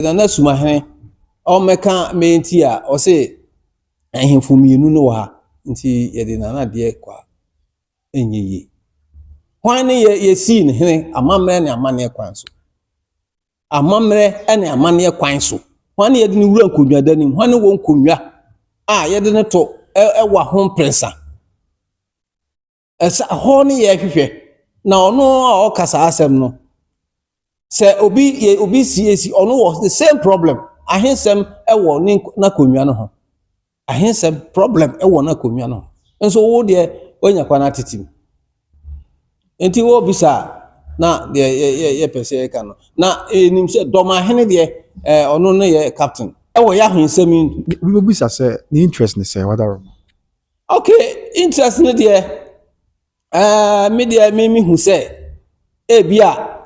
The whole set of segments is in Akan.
Nana Sumahene ɔmmɛka me nti a ɔse ahemfo mmienu no wɔ ha nti yɛde Nana deɛ kɔ a ɛnyɛ yie. Hwan ne yɛ yɛsii ne hene amammerɛ ne amanneɛ kwan so? Amammerɛ ne amanneɛ kwan so. Hwan ne yɛde ne wura nkonnwa da nim? Hwan ne wɔ nkonnwa a yɛde ne to ɛwɔ ho mprɛnsa? Ɛsɛ hɔ ne yɛhwehwɛ na ɔno a ɔka saa asɛm no sɛ obi yɛ obi si esi ɔno wɔ the same problem ahensɛm ɛwɔ ne n'akonnwa no ho ahensɛm problem ɛwɔ n'akonnwa no ho nso wo deɛ woanya kwan atete mu nti wɔrebisa na deɛ yɛ yɛ yɛpɛ sɛ yɛka no na yɛnim sɛ dɔmahene deɛ ɛɛ ɔno no yɛ captain ɛwɔ yɛ ahensɛm yi. Obi bɛbisa sɛ ne interest ne sɛ wadaro. Okay, interest no deɛ me deɛ me me hu sɛ ebi a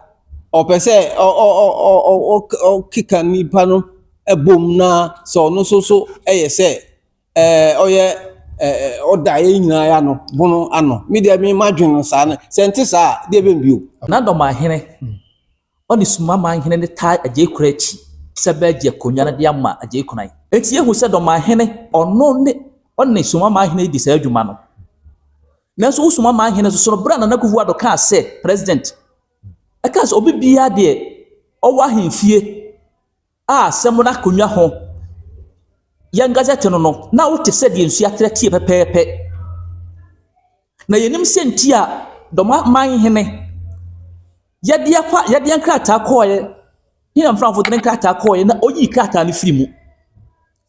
ɔpɛ sɛ ɔ ɔ ɔ ɔ ɔ ɔkeka nipa no bom na sɛ ɔno nso so yɛ sɛ ɔyɛ ɔda yɛn nyinaa yɛ ano bono ano. Me deɛ me ma dwen no saa no sɛ nte saa deɛ bɛn bio. Na dɔmahene ɔne sumamanhene ne taa Agyei-Kura akyi sɛ bɛgye akonnwa no de ama Agyei-Kunan. Enti yɛhu sɛ dɔmahene ɔno ne ɔne sumamanhene di saa adwuma no. Nanso wo sumamanhene nso so no, berɛ a Nana Akufo-Addo kaa sɛ president, ɛkaa sɛ obi biara deɛ ɔwɔ ahemfie a asɛm no akonnwa ho yɛn gazette no no, na wote sɛ deɛ nsuo atrɛ teɛ pɛpɛɛpɛ. Na yɛnim sɛ nti a dɔmamanhene yɛde afa yɛde nkrataa kɔɔeɛ, ne mframfo de ne nkrataa kɔɔeɛ na ɔyii krataa no firi mu.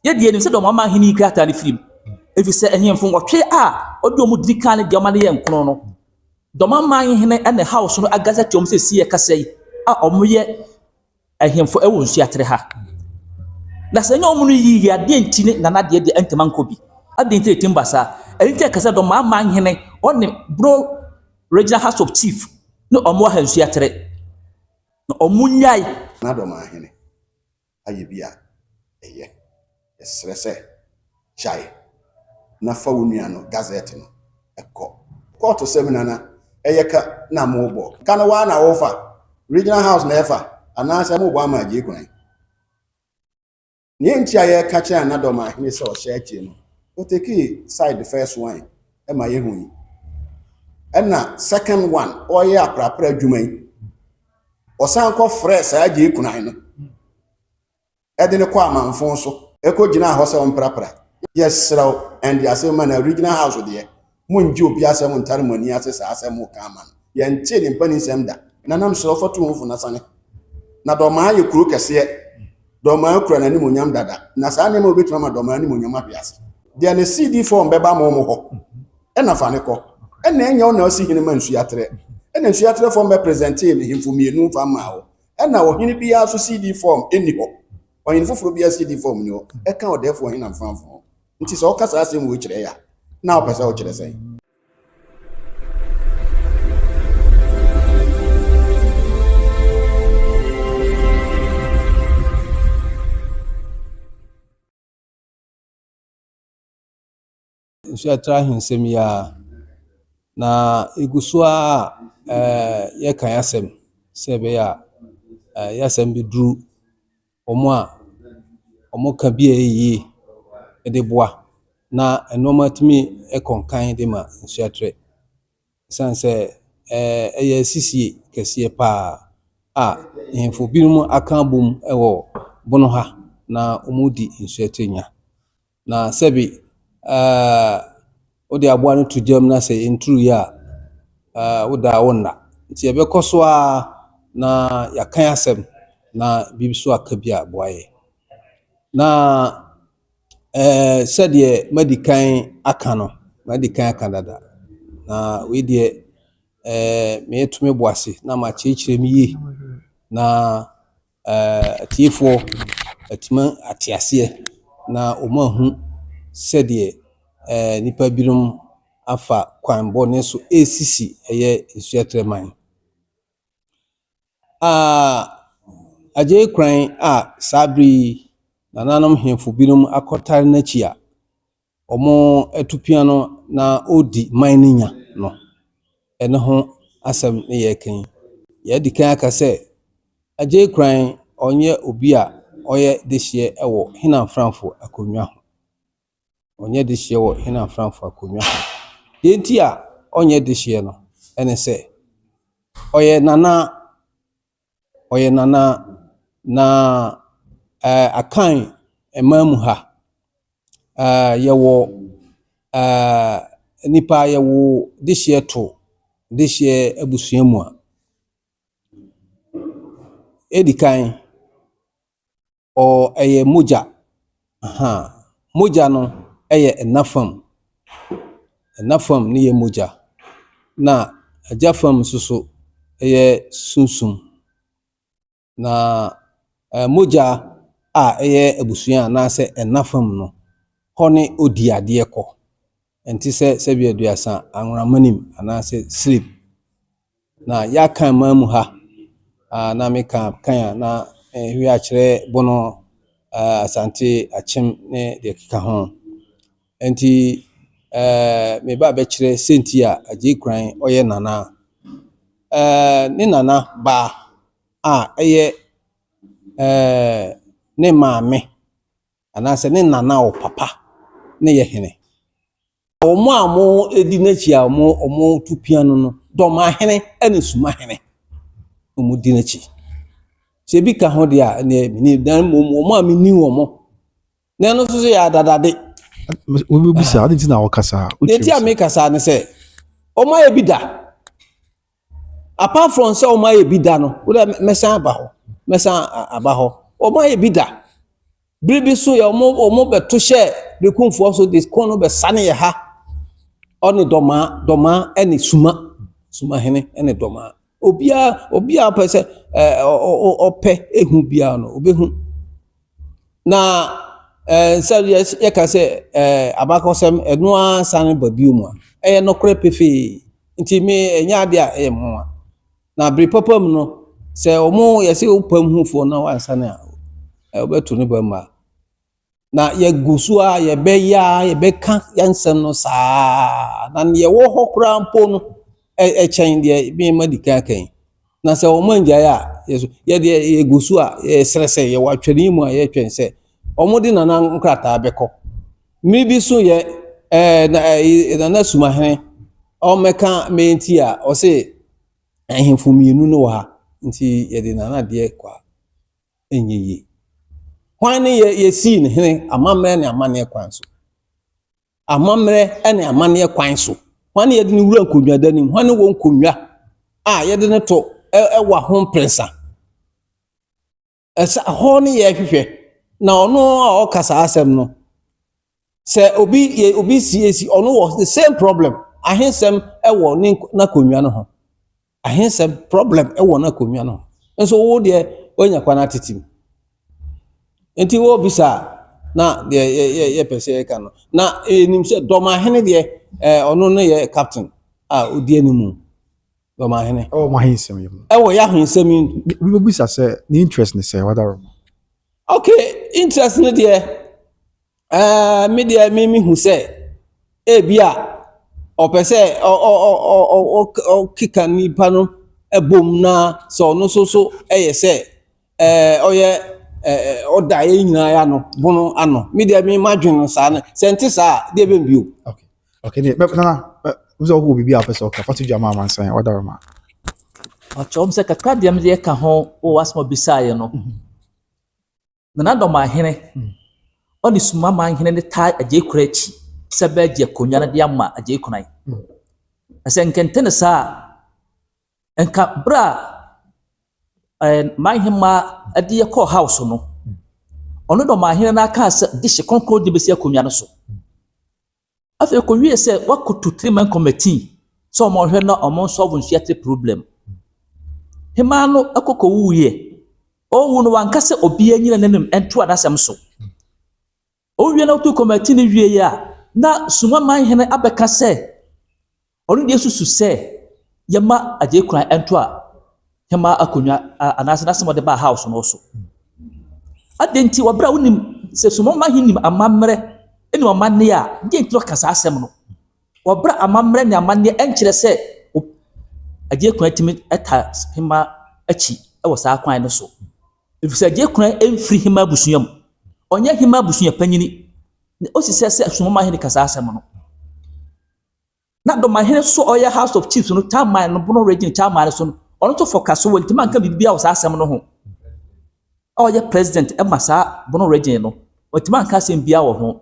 Yɛde yɛnim sɛ dɔmamanhene yi krataa no firi mu. Ɛfiri sɛ ahemfo nwɔtwe a ɔde wɔn diri kan no deɛ ɔma no yɛ nkono no, dɔmamanhene ne house no agazette wɔn sɛ si yɛ kasa yi a wɔyɛ ahemfo wɔ nsuatere ha. Na sɛ ɛnyɛ wɔn no yiyi adeɛ nti ne nana deɛ deɛ ntoma nkɔ bi. Adeɛ nti ɛtim ba saa. Ɛno nti ɛka sɛ dɔmamanhene ɔne Bro Regional House of Chief ne wɔn wɔ ha nsuatere. Na wɔn nyae. Na dɔmahene ayɛ bi a ɛyɛ. Yɛsrɛ sɛ gyae na fa wo nua no gazette no ɛkɔ. Kɔɔto sɛm nana ɛyɛ ka na mobɔ. Ka no waa na wofa. Regional House na ɛfa anaasɛ mobɔ ama Agyei-Kunan. Nea nti a yɛka kyerɛ Nana Dɔmahene sɛ ɔhyɛ akyire no, ɔtake side first one ɛma yɛhu yi. Ɛna second one ɔyɛ aprapra adwuma yi. Ɔsan kɔ frɛ saa Agyei-Kunan no. Ɛde ne kɔ amanfo so. Ɛkɔ gyina hɔ sɛ ɔmprapra. Yɛsrɛ wo ɛnde asɛm ma na Regional House deɛ mongye obi asɛm ntare mo ani ase saa asɛm mo ka ama no. Yɛnte ne mpa ne nsɛm da. Nanam srɛ wo fa to ho fo na sane. Na dɔmaa yɛ kuro kɛseɛ. Dɔmaa kura n'animonyam dada. Na saa nneɛma a obɛtumi ama dɔmaa animonyam ahwe ase. Deɛ ne CD form bɛba mo mo hɔ. Ɛna fa ne kɔ. Ɛna ɛnyɛ wo na ɔsi hene ma nsuaterɛ. Ɛna nsuaterɛ form bɛ present ahemfo mmienu mfa mmaa wo. Ɛna ɔhene biara so CD form ɛnni hɔ. Ɔhene foforɔ biara CD form ni hɔ. Ɛka ɔdɛɛfoɔ ɔhene amfamfo ho. Nti sɛ ɔka saa asɛm wei kyerɛ yɛ a, na wopɛ sɛ wokyerɛ sɛn? Nsuatere ahensɛm yi ara na egu so a yɛka yɛn asɛm sɛ ɛbɛyɛ a yɛn asɛm bɛduru wɔn a wɔka bi a ɛyɛ yie de boa na nneɛma tumi kɔ nkan de ma nsuatere. Ɛsiane sɛ ɛyɛ asisie kɛseɛ paa a ahemfo binom aka abom wɔ bono ha na wɔredi nsuatere nya. Na sɛbi wode aboa no to gyam na sɛ ɛnturuiɛ a woda a wonna. Nti yɛbɛkɔ so ara na yɛaka yɛn asɛm na biribi nso aka bi a boa yɛn. Na sɛdeɛ madi kan aka no, madi kan aka dada. Na wei deɛ meeto me bo ase na makyerɛkyerɛ mu yie na atiefoɔ atumi ate aseɛ na wɔn ahu sɛdeɛ nnipa binom afa kwan bɔne so ɛresisi ɛyɛ nsuaterɛ man. Agyei-Kuran a saa bere yi nananom hemfo binom akɔtare n'akyi a wɔatu pia no na ɔredi man no nya no, ɛno ho asɛm ne yɛreka yi. Yɛadi kan aka sɛ Agyei-Kuran ɔnyɛ obi a ɔyɛ dehyeɛ wɔ Hena Mframfo akonnwa ho. Ɔnyɛ dehyeɛ wɔ Hena Mframfo akonnwa ho. Deɛ nti a ɔnyɛ dehyeɛ no ne sɛ, ɔyɛ nana, ɔyɛ nana na ɛɛ Akan man mu ha, ɛɛ yɛwɔ ɛɛ nnipa yɛwo dehyeɛ to dehyeɛ abusua mu a, edi kan, ɔ ɛyɛ mogya. Ahaa, mogya no yɛ ɛna fam. Ɛna fam no yɛ mogya, na agya fam nso so yɛ sunsum. Na mogya a ɛyɛ abusua anaasɛ ɛna fam no, hɔ ne odi adeɛ kɔ. Ɛnte sɛ sɛbi aduasa anworamanim anaasɛ slip. Na yɛaka man mu ha a na meka kan a na mehwɛ akyerɛ Bono, Asante, Akyem ne deɛ ɛkeka ho. Nti meba abɛkyerɛ sɛnti a Agyei Kuran ɔyɛ nana. Ne nana baa a ɛyɛ ne maame anaasɛ ne nana wɔ papa ne yɛ hene. Wɔn a wɔdi n'akyi a wɔtu pia no no, Dɔmahene ne Sumahene na wɔdi n'akyi. Sɛ ebi ka ho deɛ a, ɛnneɛ mennim, na mmom wɔn a menim wɔn, na ɛno nso so yɛ adadade. Wobɛbisa, ade nti na wɔka saa? Deɛ nti a meka saa ne sɛ, wɔn ayɛ bi da. Apart from sɛ wɔn ayɛ bi da no, wodɛ mɛsan aba hɔ, mɛsan aba hɔ. Wɔn ayɛ bi da. Bere bi so yɛ wɔn wɔn bɛto hyɛ bekumfoɔ so de kɔn no bɛsane yɛ ha. Ɔne dɔmaa, dɔmaa ɛne suma, sumahene ɛne dɔmaa. Obiara obiara pɛ sɛ ɛɛ ɔpɛ ehu biara no, obehu. Na ɛɛ sɛ yɛka sɛ ɛɛ abakɔsɛm ɛno ara sane ba bio mu a, ɛyɛ nokorɛ pefee. Nti me ɛnyɛ adeɛ a ɛyɛ nwanwa. Na bere papa mu no, sɛ wɔn yɛsɛ wopam hufoɔ na wansane a, wobɛto ne ba mu a. Na yɛgu so a yɛbɛyɛ a yɛbɛka yɛn nsɛm no saa. Na deɛ ɛwɔ hɔ koraa mpo no, ɛkyɛn deɛ me madi kan aka yi. Na sɛ wɔn angyae a, yɛ yɛdeɛ yɛgu so a yɛsrɛ sɛ yɛwɔ atwɛne mu a yɛtwɛn sɛ wɔde nana nkrataa bɛkɔ. Mmere bi so yɛ ɛɛ na ɛɛ nana sumahene ɔmmɛka me nti a ɔse ahemfo mmienu no wɔ ha nti yɛde nana deɛ kɔ a ɛnyɛ yie. Hwan ne yɛ yɛsii ne hene amammerɛ ne amanneɛ kwan so? Amammerɛ ne amanneɛ kwan so. Hwan ne yɛde ne wura nkonnwa da nim? Hwan ne wɔ nkonnwa a yɛde ne to ɛwɔ ho mprɛnsa? Ɛsɛ hɔ ne yɛhwehwɛ na ɔno a ɔka saa asɛm no sɛ obi yɛ obi si esi ɔno wɔ the same problem ahensɛm ɛwɔ ne n'akonnwa no ho ahensɛm problem ɛwɔ n'akonnwa no ho nso wo deɛ woanya kwan atete mu nti wɔrebisa a na deɛ yɛ yɛ yɛpɛ sɛ yɛka no na yɛnim sɛ dɔmahene deɛ ɛɛ ɔno no yɛ captain a odi anim dɔmahene. Ɛwɔ mo ahensɛm yi mu. Ɛwɔ yɛ ahensɛm yi mu. Obi bɛbisa sɛ ne interest ne sɛ wadaro. Okay, interest ne deɛ ɛɛ me deɛ me me hu sɛ ebi a ɔpɛ sɛ ɔ ɔ ɔ ɔ ɔkeka nipa no ɛbom na sɛ ɔno nso so ɛyɛ sɛ ɛɛ ɔyɛ ɛɛ ɔda yɛn nyinaa yɛ ano bono ano me deɛ me ma dwen no saa no sɛ nte saa a deɛ bɛn bio. Okay okay ne bɛ nana bɛ sɛ ɔwɔ biribi a ɔpɛ sɛ ɔka fa to dwa ma amansan wadaro ma. Ɔkyerɛw sɛ kakra deɛ mede ka ho wɔ w'asɛm a obisaeɛ no. Nana Dɔmahene, ɔne Sumamanhene no taa Agyei Kura akyi sɛ bɛagye akonnwa no de ama Agyei Kuran. Na sɛ nkɛntɛ no saa a, nka berɛ a eh, Manhemmaa de yɛ kɔɔ house no, ɔno Dɔmahene no aka sɛ de hye kronkron de bɛsi akonnwa no so. Afei kowie sɛ wɔakoto three-man committee sɛ wɔnhwɛ na wɔn solve nsuate problem. Hemaa no kɔkɔwuiɛ. Ɔrewu no wanka sɛ obiara nyina n'anim ntoa n'asɛm so. Ɔwie na ɔtu committee no wie a, na Sumaman hene abɛka sɛ ɔno deɛ susu sɛ yɛma Agyei Kwan ntoa hemaa akonnwa anaasɛ n'asɛm a ɔde baa house no so. Adɛn nti wɔ berɛ a wonim sɛ Sumaman hene nim amammerɛ ne amanneɛ a, deɛ nti na ɔka saa asɛm no? Wɔ berɛ a amammerɛ ne amanneɛ nkyerɛ sɛ Agyei Kwan tumi ta hemaa akyi wɔ saa kwan no so. Efisɛ Agyei Kunan mfiri hema abusua mu. Ɔnyɛ hema abusua panyini. Na osi sɛ sɛ Sumamanhene ka saa asɛm no. Na Domahene nso ɔyɛ House of Chiefs no chairman no, Bono Region chairman no so no, ɔno nso fɔ ka so, wantumi anka biribiara wɔ saa asɛm no ho. A ɔyɛ president ma saa Bono Region no, wantumi anka asɛm biara wɔ ho.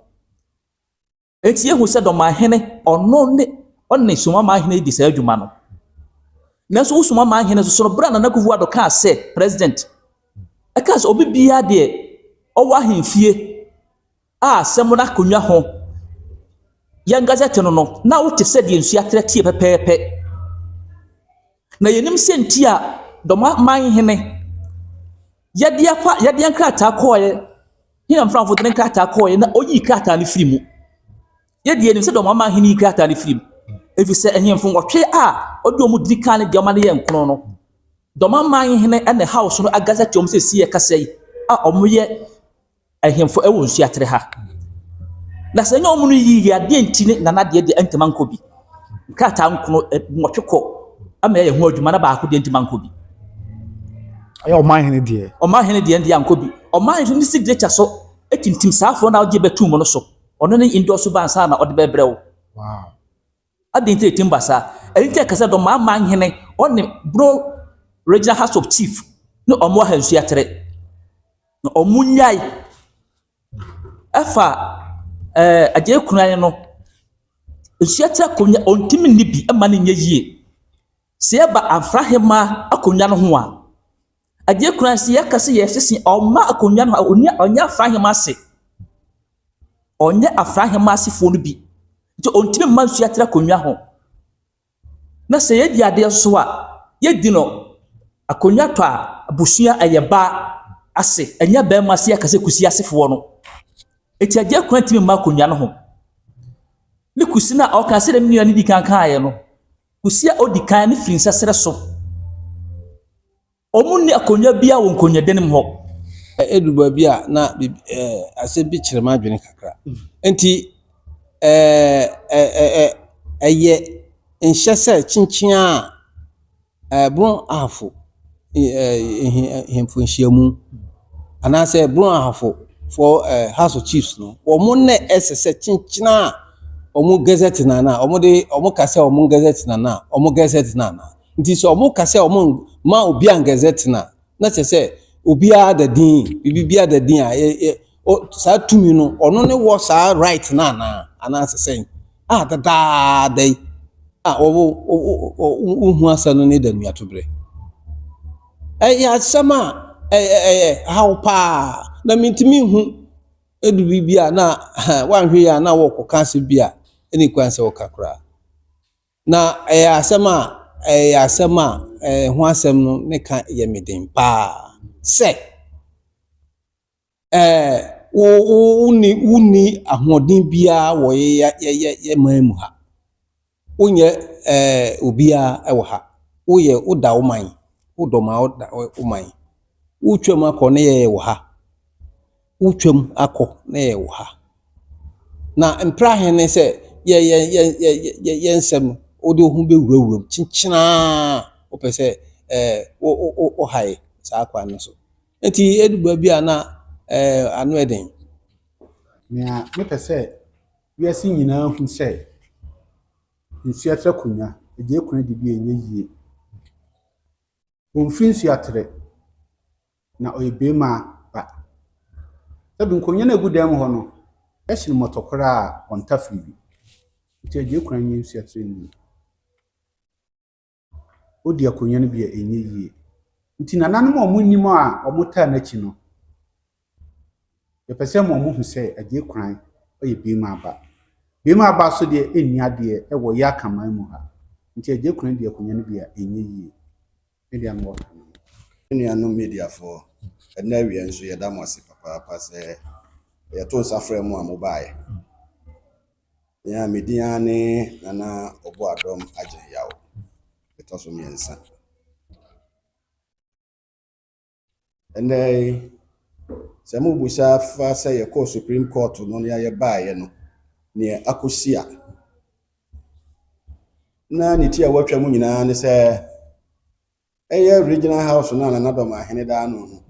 Enti yehu sɛ Dɔmahene, ɔno ne ɔne Sumamanhene di saa adwuma no. Nanso wo Sumamanhene nso so no, berɛ a Nana Akufo-Addo kaa sɛ president, ɛkaa sɛ obi biara deɛ ɔwɔ ahemfie a asɛm no akonnwa ho yɛn gazette no no, na wote sɛ deɛ nsuo atrɛ teɛ pɛpɛɛpɛ. Na yɛnim sɛ nti a Dɔmamanhene yɛde akɔ yɛde nkrataa kɔɔeɛ Hena mframfo de ne nkrataa kɔeɛ na ɔyii krataa no firi mu? Yɛ deɛ yɛnim sɛ dɔm ama hene yi krataa no firi mu, ɛfiri sɛ ahemfo nwɔtwe a ɔde wɔn diri kan no deɛ ɔma no yɛ nkron no, dɔm aman hene ne house no agazɛte wɔn sɛ yɛ kasa yi a wɔyɛ ahemfo wɔ nsuatere ha. Na sɛ ɛnyɛ wɔn no yii yɛ adeɛ nti ne nana deɛ deɛ ntoma nkɔ bi. Nkrataa nkono nwɔtwe kɔ ama yɛayɛ ho adwuma na baako deɛ ntoma nkɔ bi. Ɛyɛ ɔman hene deɛ. Ɔman hene deɛ deɛ ankɔ bi. Ɔman hene ne signature so etintim saa afoɔ na ɔgye bɛtum no so. Ɔno ne endorse ba ansa na ɔde bɛbrɛ wo. Wow. Adɛn nti na etim ba saa? Ɛno nti ɛka sɛ dɔm aman hene ɔne Bro Regional House of Chief ne ɔmo aha nsuatere. Na ɔmo nyae ɛfa ɛɛ Agyei Kunan no nsuatere akonnwa ɔntumi nni bi mma no nyɛ yie. Sɛ yɛba Afrahemaa akonnwa no ho a, adeɛ kura sɛ yɛka sɛ yɛsese ɔmma akonnwa no a ɔnni ɔnyɛ Afrahemaa ase. Ɔnyɛ Afrahemaa asefoɔ no bi. Nti ɔntumi mma nsuatere akonnwa ho. Na sɛ yɛdi adeɛ nso a, yɛdi no akonnwa tɔ a, abusua ɛyɛ ba ase, ɛnyɛ bɛrima ase yɛka sɛ kusi asefoɔ no. Nti adeɛ kura ntumi mma akonnwa no ho. Ne kusi no a ɔka sɛdeɛ me nua no di kan kaeɛ no, Kusi a odi kan no firi nsɛsrɛ so. Wɔnni akonnwa biara wɔ nkonnwadan mu hɔ. Ɛdu baabi a na asɛm bi kyerɛ m'adwene kakra. Nti ɛyɛ nhyɛ sɛ kyenkyen a Brong Ahafo nhemfo nhyiamu anaasɛ Brong Ahafo for House of Chiefs no, wɔn na ɛsɛ sɛ kyenkyen a wɔn gazette no anaa wɔn de wɔn ka sɛ wɔn gazette no anaa wɔn gazette no anaa nti sɛ wɔn ka sɛ wɔn ma obi an gazette no a na kyerɛ sɛ obiara da din biribi biara da din a ɛ ɛ o saa tumi no ɔno ne wɔ saa right no anaa anaa sɛ sɛn a dadaada yi a wɔwɔ wohu asɛm no ne da nuatoberɛ ɛyɛ asɛm a ɛyɛ ɛyɛ haw paa na mentumi nhu Edu bere bi a na woanhwɛ yie a na wɔrekɔka asɛm bi a ɛnni kwan sɛ wɔka koraa. Na ɛyɛ asɛm a ɛyɛ asɛm a ɛho asɛm no ne ka yɛ me den paa sɛ ɛɛ wo wo wonni wonni ahoɔden biara wɔ yɛ yɛ yɛ yɛ man mu ha. Wonyɛ ɛɛ obiara wɔ ha. Woyɛ woda wo man. Wodɔ ma woda wo man. Wotwam akɔ na yɛyɛ wɔ ha. Wotwam akɔ na yɛyɛ wɔ ha. Na mpra he ne sɛ yɛ yɛ yɛ yɛ yɛ yɛ nsɛm no wode wo ho bɛwurawura mu kyenkyenaa wopɛ sɛ ɛɛ wo wo wo hae saa kwan no so. Nti edu baabi a na ɛɛ ano ɛden. Nea mepɛ sɛ Wiase nyinaa hu sɛ nsuaterɛ akonnwa, agya akonnwa di bi a ɛnyɛ yie. Ɔmfiri nsuaterɛ, na ɔyɛ barima ba. Sɛbi nkonnwa no a ɛgu dan mu hɔ no, ɛhyɛ no mmɔtɔ koraa a, ɔntafere bi. Nti agya akonnwa nyɛ nsuaterɛ ni. Odi akonnwa no bi a ɛnyɛ yie. Nti nananom a wɔnnim a wɔtaa n'akyi no, yɛpɛ sɛ ma wɔhu sɛ Agyei Kwan yɛ Bema aba. Bema aba nso deɛ ɛnni adeɛ wɔ yɛ Akanman mu ha. Nti Agyei Kwan di akonnwa no bi a ɛnyɛ yie. Me deɛ mewɔ ka no. Me nuanom mediafoɔ, ɛnnɛ awia nso yɛda mo ase papaapa sɛ yɛto nsa frɛ mo a mobaeɛ. Nea me din ara ne Nana Ɔboadɔm Agyen Yaw, ɛtɔ so mmiɛnsa. Ɛnnɛ yi, sɛ mobisa fa sɛ yɛkɔɔ Supreme Court no nea yɛbaeɛ no, nea akɔsi a, na ne ti a wɔatwa mu nyinaa ne sɛ ɛyɛ regional house no a Nana Dɔm Ahene da ano no.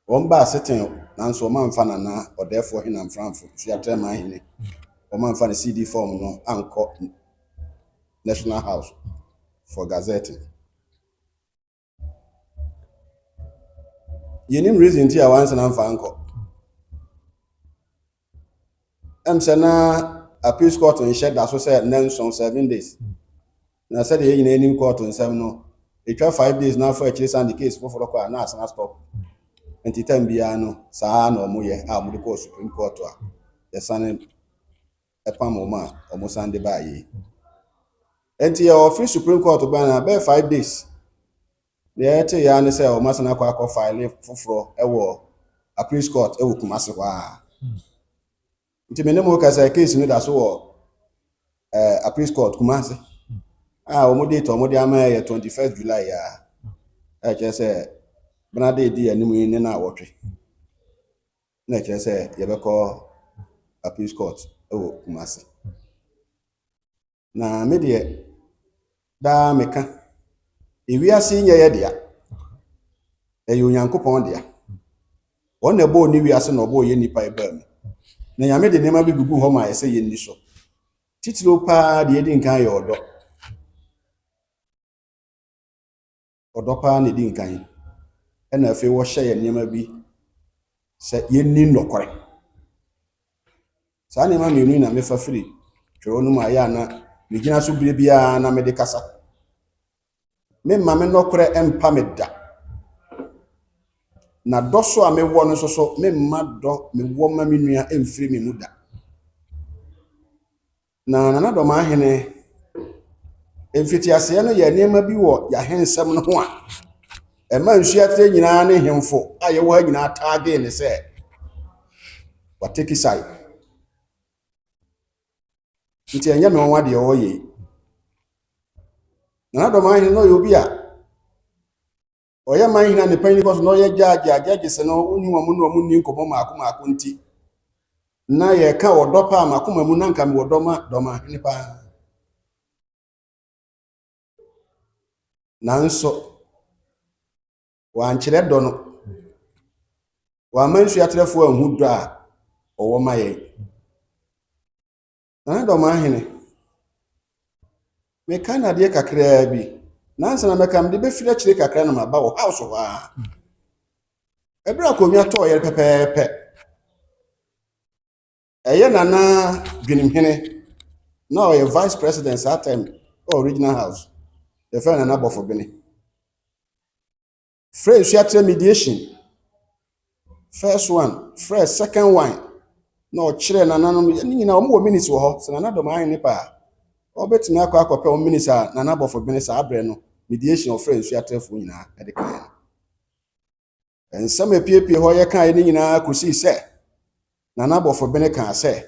Wɔn baa sitting nanso wɔn amfa Nana Ɔdɛɛfoɔ Hene Amfranfo Nsuatrɛman Hene, wɔn amfa ne CD form no ankɔ National House for gazetting. Yɛnim reason nti a wɔansan amfa ankɔ. Ɛm sɛ na appeals court nhyɛ da so sɛ nnanson, 7 days. Na sɛdeɛ yɛn nyinaa nim court nsɛm no, ɛtwa 5 days na afɔ akyire san de case foforɔ kɔ a, na asan stop. Nti time biara no, saa na wɔyɛ a wɔde kɔɔ Supreme Court a yɛsane ɛpam wɔn a wɔn san de baa yie. Nti yɛwɔ firi Supreme Court ban na bɛyɛ 5 days. Deɛ yɛte yɛ ne sɛ wɔn asan akɔ file foforɔ ɛwɔ appeals court ɛwɔ Kumasi hɔ a. Nti me ne mo kasa, case no da so wɔ appeals court Kumasi a wɔn date a wɔn de ama yɛ 21st July a ɛkyerɛ sɛ benade di anim yi ne na awɔtwe na ɛkyerɛ sɛ yɛbɛkɔ appeals court ɛwɔ Kumasi. Na me deɛ, daa meka, ewiase nyɛ yɛ dea, ɛyɛ Onyankopɔn dea. Wɔn na ɛbɔɔ ne wiase na ɔbɔɔ yɛ nipa ɛbaa mu. Na Nyame de nneɛma bi gugu hɔ ma ayɛ sɛ yɛnni so. Titiriw paa deɛ ɛdi nkan yɛ ɔdɔ. Ɔdɔ paa na ɛdi nkan. Ɛna afei wɔhyɛ yɛn nneɛma bi sɛ yɛnni nnɔkorɛ. Saa nneɛma mmienu yi na mefa firi twerɛ no mu a ɛyɛ a na megyina so bere biara na mede kasa. Memma me nnɔkorɛ mpa me da. Na dɔ so a mewɔ no nso so, memma dɔ mewɔ ma me nua mfiri me mu da. Na Nana Dɔmaahene, mfitiaseɛ no yɛ nneɛma bi wɔ yɛahensɛm no ho a ɛma nsuateɛ nyinaa ne hemfo a yɛwɔ ha nyinaa taagee ne sɛ watake side. Nti ɛnyɛ me nwanwa deɛ ɔwɔ yei. Nana Dɔmaahene no ɔyɛ obi a ɔyɛ man hene a ne panyin kɔ so na ɔyɛ gyaagye a judges no wonyi wɔn ne wɔn nni nkɔmmɔ maako maako, nti na yɛka ɔdɔ paa makoma mu na nka mewɔ dɔ ma Dɔmaahene paa. Nanso wankyerɛ dɔ no, wamma nsuatrɛfoɔ anhu dɔ a ɔwɔ ma yɛn. Nana Dɔmaahene, meka nadeɛ kakraa bi nansa na mɛka mede bɛfiri akyire kakra na maba wɔ house hɔ a. Ɛberɛ akonnwa tɔɔ yɛ pɛpɛɛpɛ, ɛyɛ Nana Dwenimhene na ɔyɛ vice president saa time ɛwɔ regional house, yɛfrɛ Nana Bɔfobene, frɛ nsuatrɛ mediation first one, frɛ second one, na ɔkyerɛ nananom ne nyinaa. Wɔn wɔ minutes wɔ hɔ sɛ Nana Dɔmaahene pa a ɔbɛtumi akɔ akɔpɛ wɔn minutes a Nana Bɔfobene saa berɛ no mediation ɔfrɛ nsuatrɛfoɔ nyinaa ɛde kan no. Nsɛm epiepie hɔ yɛkaeɛ no nyinaa kɔsii sɛ Nana Bɔfobene kaa sɛ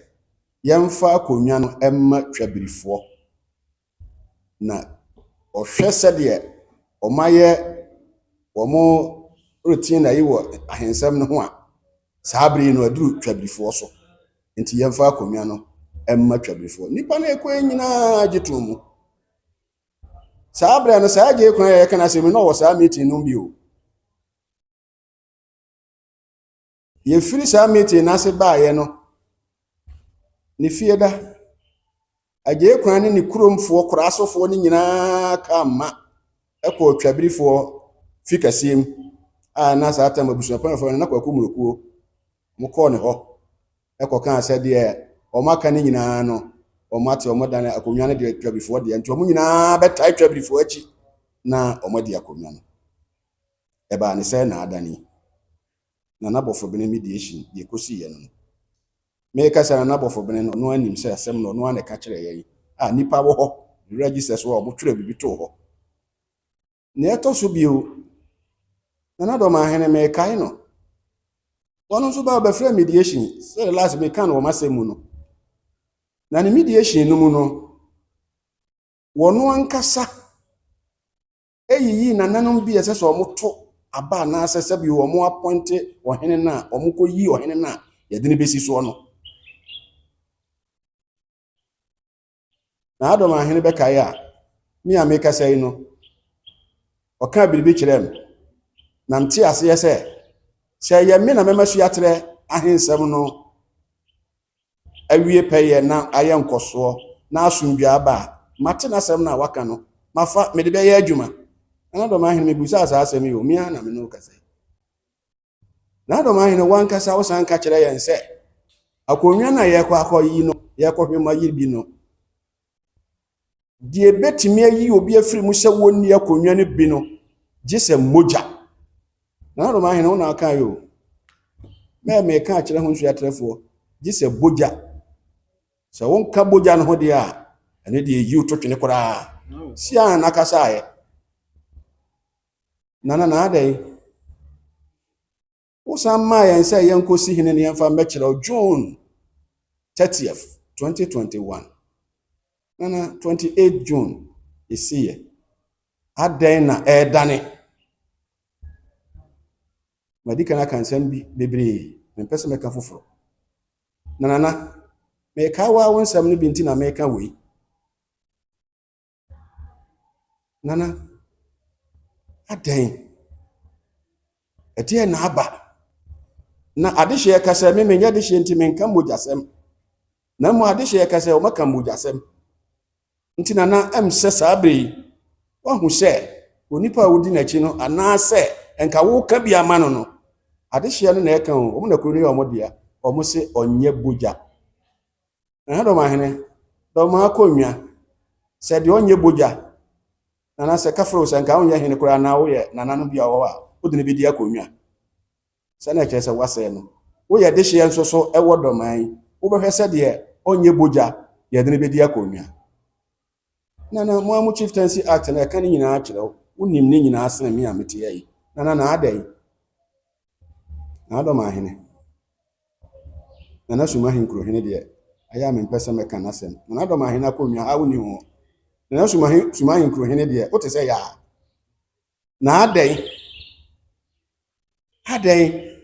yɛmfa akonnwa no mma Twabirifoɔ, na ɔhwɛ sɛdeɛ ɔmayɛ wɔn retie na yi wɔ ahensɛm no ho a, saa bere yi no aduru Twabirifoɔ so, nti yɛmfa akonnwa no mma Twabirifoɔ. Nnipa no ɛkɔ nyinaa gye tom mu saa berɛ no. Saa gye kwan a yɛka no asɛm no, na ɔwɔ saa meeting no bi o. Yɛfiri saa meeting no ase baeɛ no, ne fie da Agye kwan ne ne kuromfoɔ koraasofoɔ no nyinaa ka mma ɛkɔɔ Twabirifoɔ fi kɛseɛ mu a na saa tam abusuapɛnfoɔ no na Kwaku Mmorokuo mokɔɔ ne hɔ ɛkɔkaa sɛ deɛ wɔn aka no nyinaa no, wɔn ate wɔn dan akonnwa no deɛ Twabirifoɔ deɛ, nti wɔn nyinaa bɛtae Twabirifoɔ akyi na wɔn adi akonnwa no. Ɛbaa ne sɛ na adane Nana Bɔfobene mediation deɛ kɔsiiɛ no, meka sɛ Nana Bɔfobene no, ɔno anim sɛ asɛm no ɔno ana ɛka kyerɛ yɛn a nipa wɔ hɔ register so a wɔtwerɛ biribi too hɔ. Nea ɛtɔ so bio, Nana Dɔmaahene, mekae no, wɔn nso ba bɛfrɛ mediation sɛ last meka no wɔ m'asɛm mu no, na ne mediation no mu no, wɔn ankasa eyiyi nananom bi a ɛsɛ sɛ wɔto aba anaasɛ sɛbi wɔn appoint ɔhene no a wɔn kɔ yi ɔhene no a yɛde no bɛsi soɔ no. Na Adɔm ahene bɛkae a me a mekasa yi no, ɔka biribi kyerɛ me na mte aseɛ sɛ Sɛ ɛyɛ me na mɛma suaterɛ ahensɛm no awie pɛyɛ na ayɛ nkɔsoɔ na asomdwoeɛ aba a, mate n'asɛm no a waka no, mafa, mede bɛyɛ adwuma. Nana Dɔmahene, mebusaa saa asɛm yi o, me ara na me ne wo kasa yi. Nana Dɔmahene, w'ankasa wosan ka kyerɛ yɛn sɛ akonnwa no a yɛrekɔ akɔyi no, yɛrekɔhwɛ mu ayi bi no, Deɛ ɛbɛtumi ayi obi afiri mu sɛ wɔnni akonnwa no bi no, gye sɛ mogya. Nana Dɔm Ahene, wo na aka yi o. Mɛɛ meka akyerɛ ho nsuatrɛfoɔ, gye sɛ bogya. Sɛ wonka bogya no ho deɛ a, ɛno deɛ ɛyi wo to twene koraa. Sia na kasaeɛ. Nana na adɛn? Wosan maa yɛn sɛ yɛnkɔsi hene no yɛmfa mmɛkyerɛ wo June 30th, 2021. Nana, 28 June ɛsiiɛ. Adɛn na ɛredane? Madi kan aka nsɛm bi bebree, mempɛ sɛ mɛka foforɔ. Na nana, mekae wo ara wo nsɛm no bi nti na meka wei. Nana, adɛn? Ɛdeɛn na aba? Na adehyeɛ ka sɛ me menyɛ dehyeɛ nti menka mogyasɛm. Na mmom adehyeɛ ka sɛ wɔmaka mogyasɛm. Nti nana ɛm sɛ saa berɛ yi woahu sɛ onipa a wodi n'akyi no anaasɛ nka woka bi ama no no adehyeɛ no na ɛka o, wɔn na kuro no yɛ wɔn dea, wɔn se ɔnyɛ bogya. Nana Dɔmahene, Dɔmaa akonnwa, sɛ deɛ ɔnyɛ bogya, nana sɛ kafro sɛ nka wonyɛ hene koraa na woyɛ nana no bi a ɔwɔ hɔ a, wode no bɛdi akonnwa. Sɛ na ɛkyerɛ sɛ woasɛe no. Woyɛ dehyeɛ nso so wɔ Dɔmaa yi, wobɛhwɛ sɛ deɛ ɔnyɛ bogya yɛde no bɛdi akonnwa. Nana, mo ara mo Chieftaincy Act no ɛka ne nyinaa kyerɛ wo. Wonim ne nyinaa sene me a mete ha yi. Nana, na adɛn? Na Dɔmahene. Nana Sum Ahenkurohene deɛ, ɛyɛ a mempɛ sɛ mɛka n'asɛm. Nana Dɔm Ahene akonnwa a wonni ho. Nana Sum Ahen Sum Ahenkurohene deɛ, wote sɛ yaa. Na adɛn? Adɛn?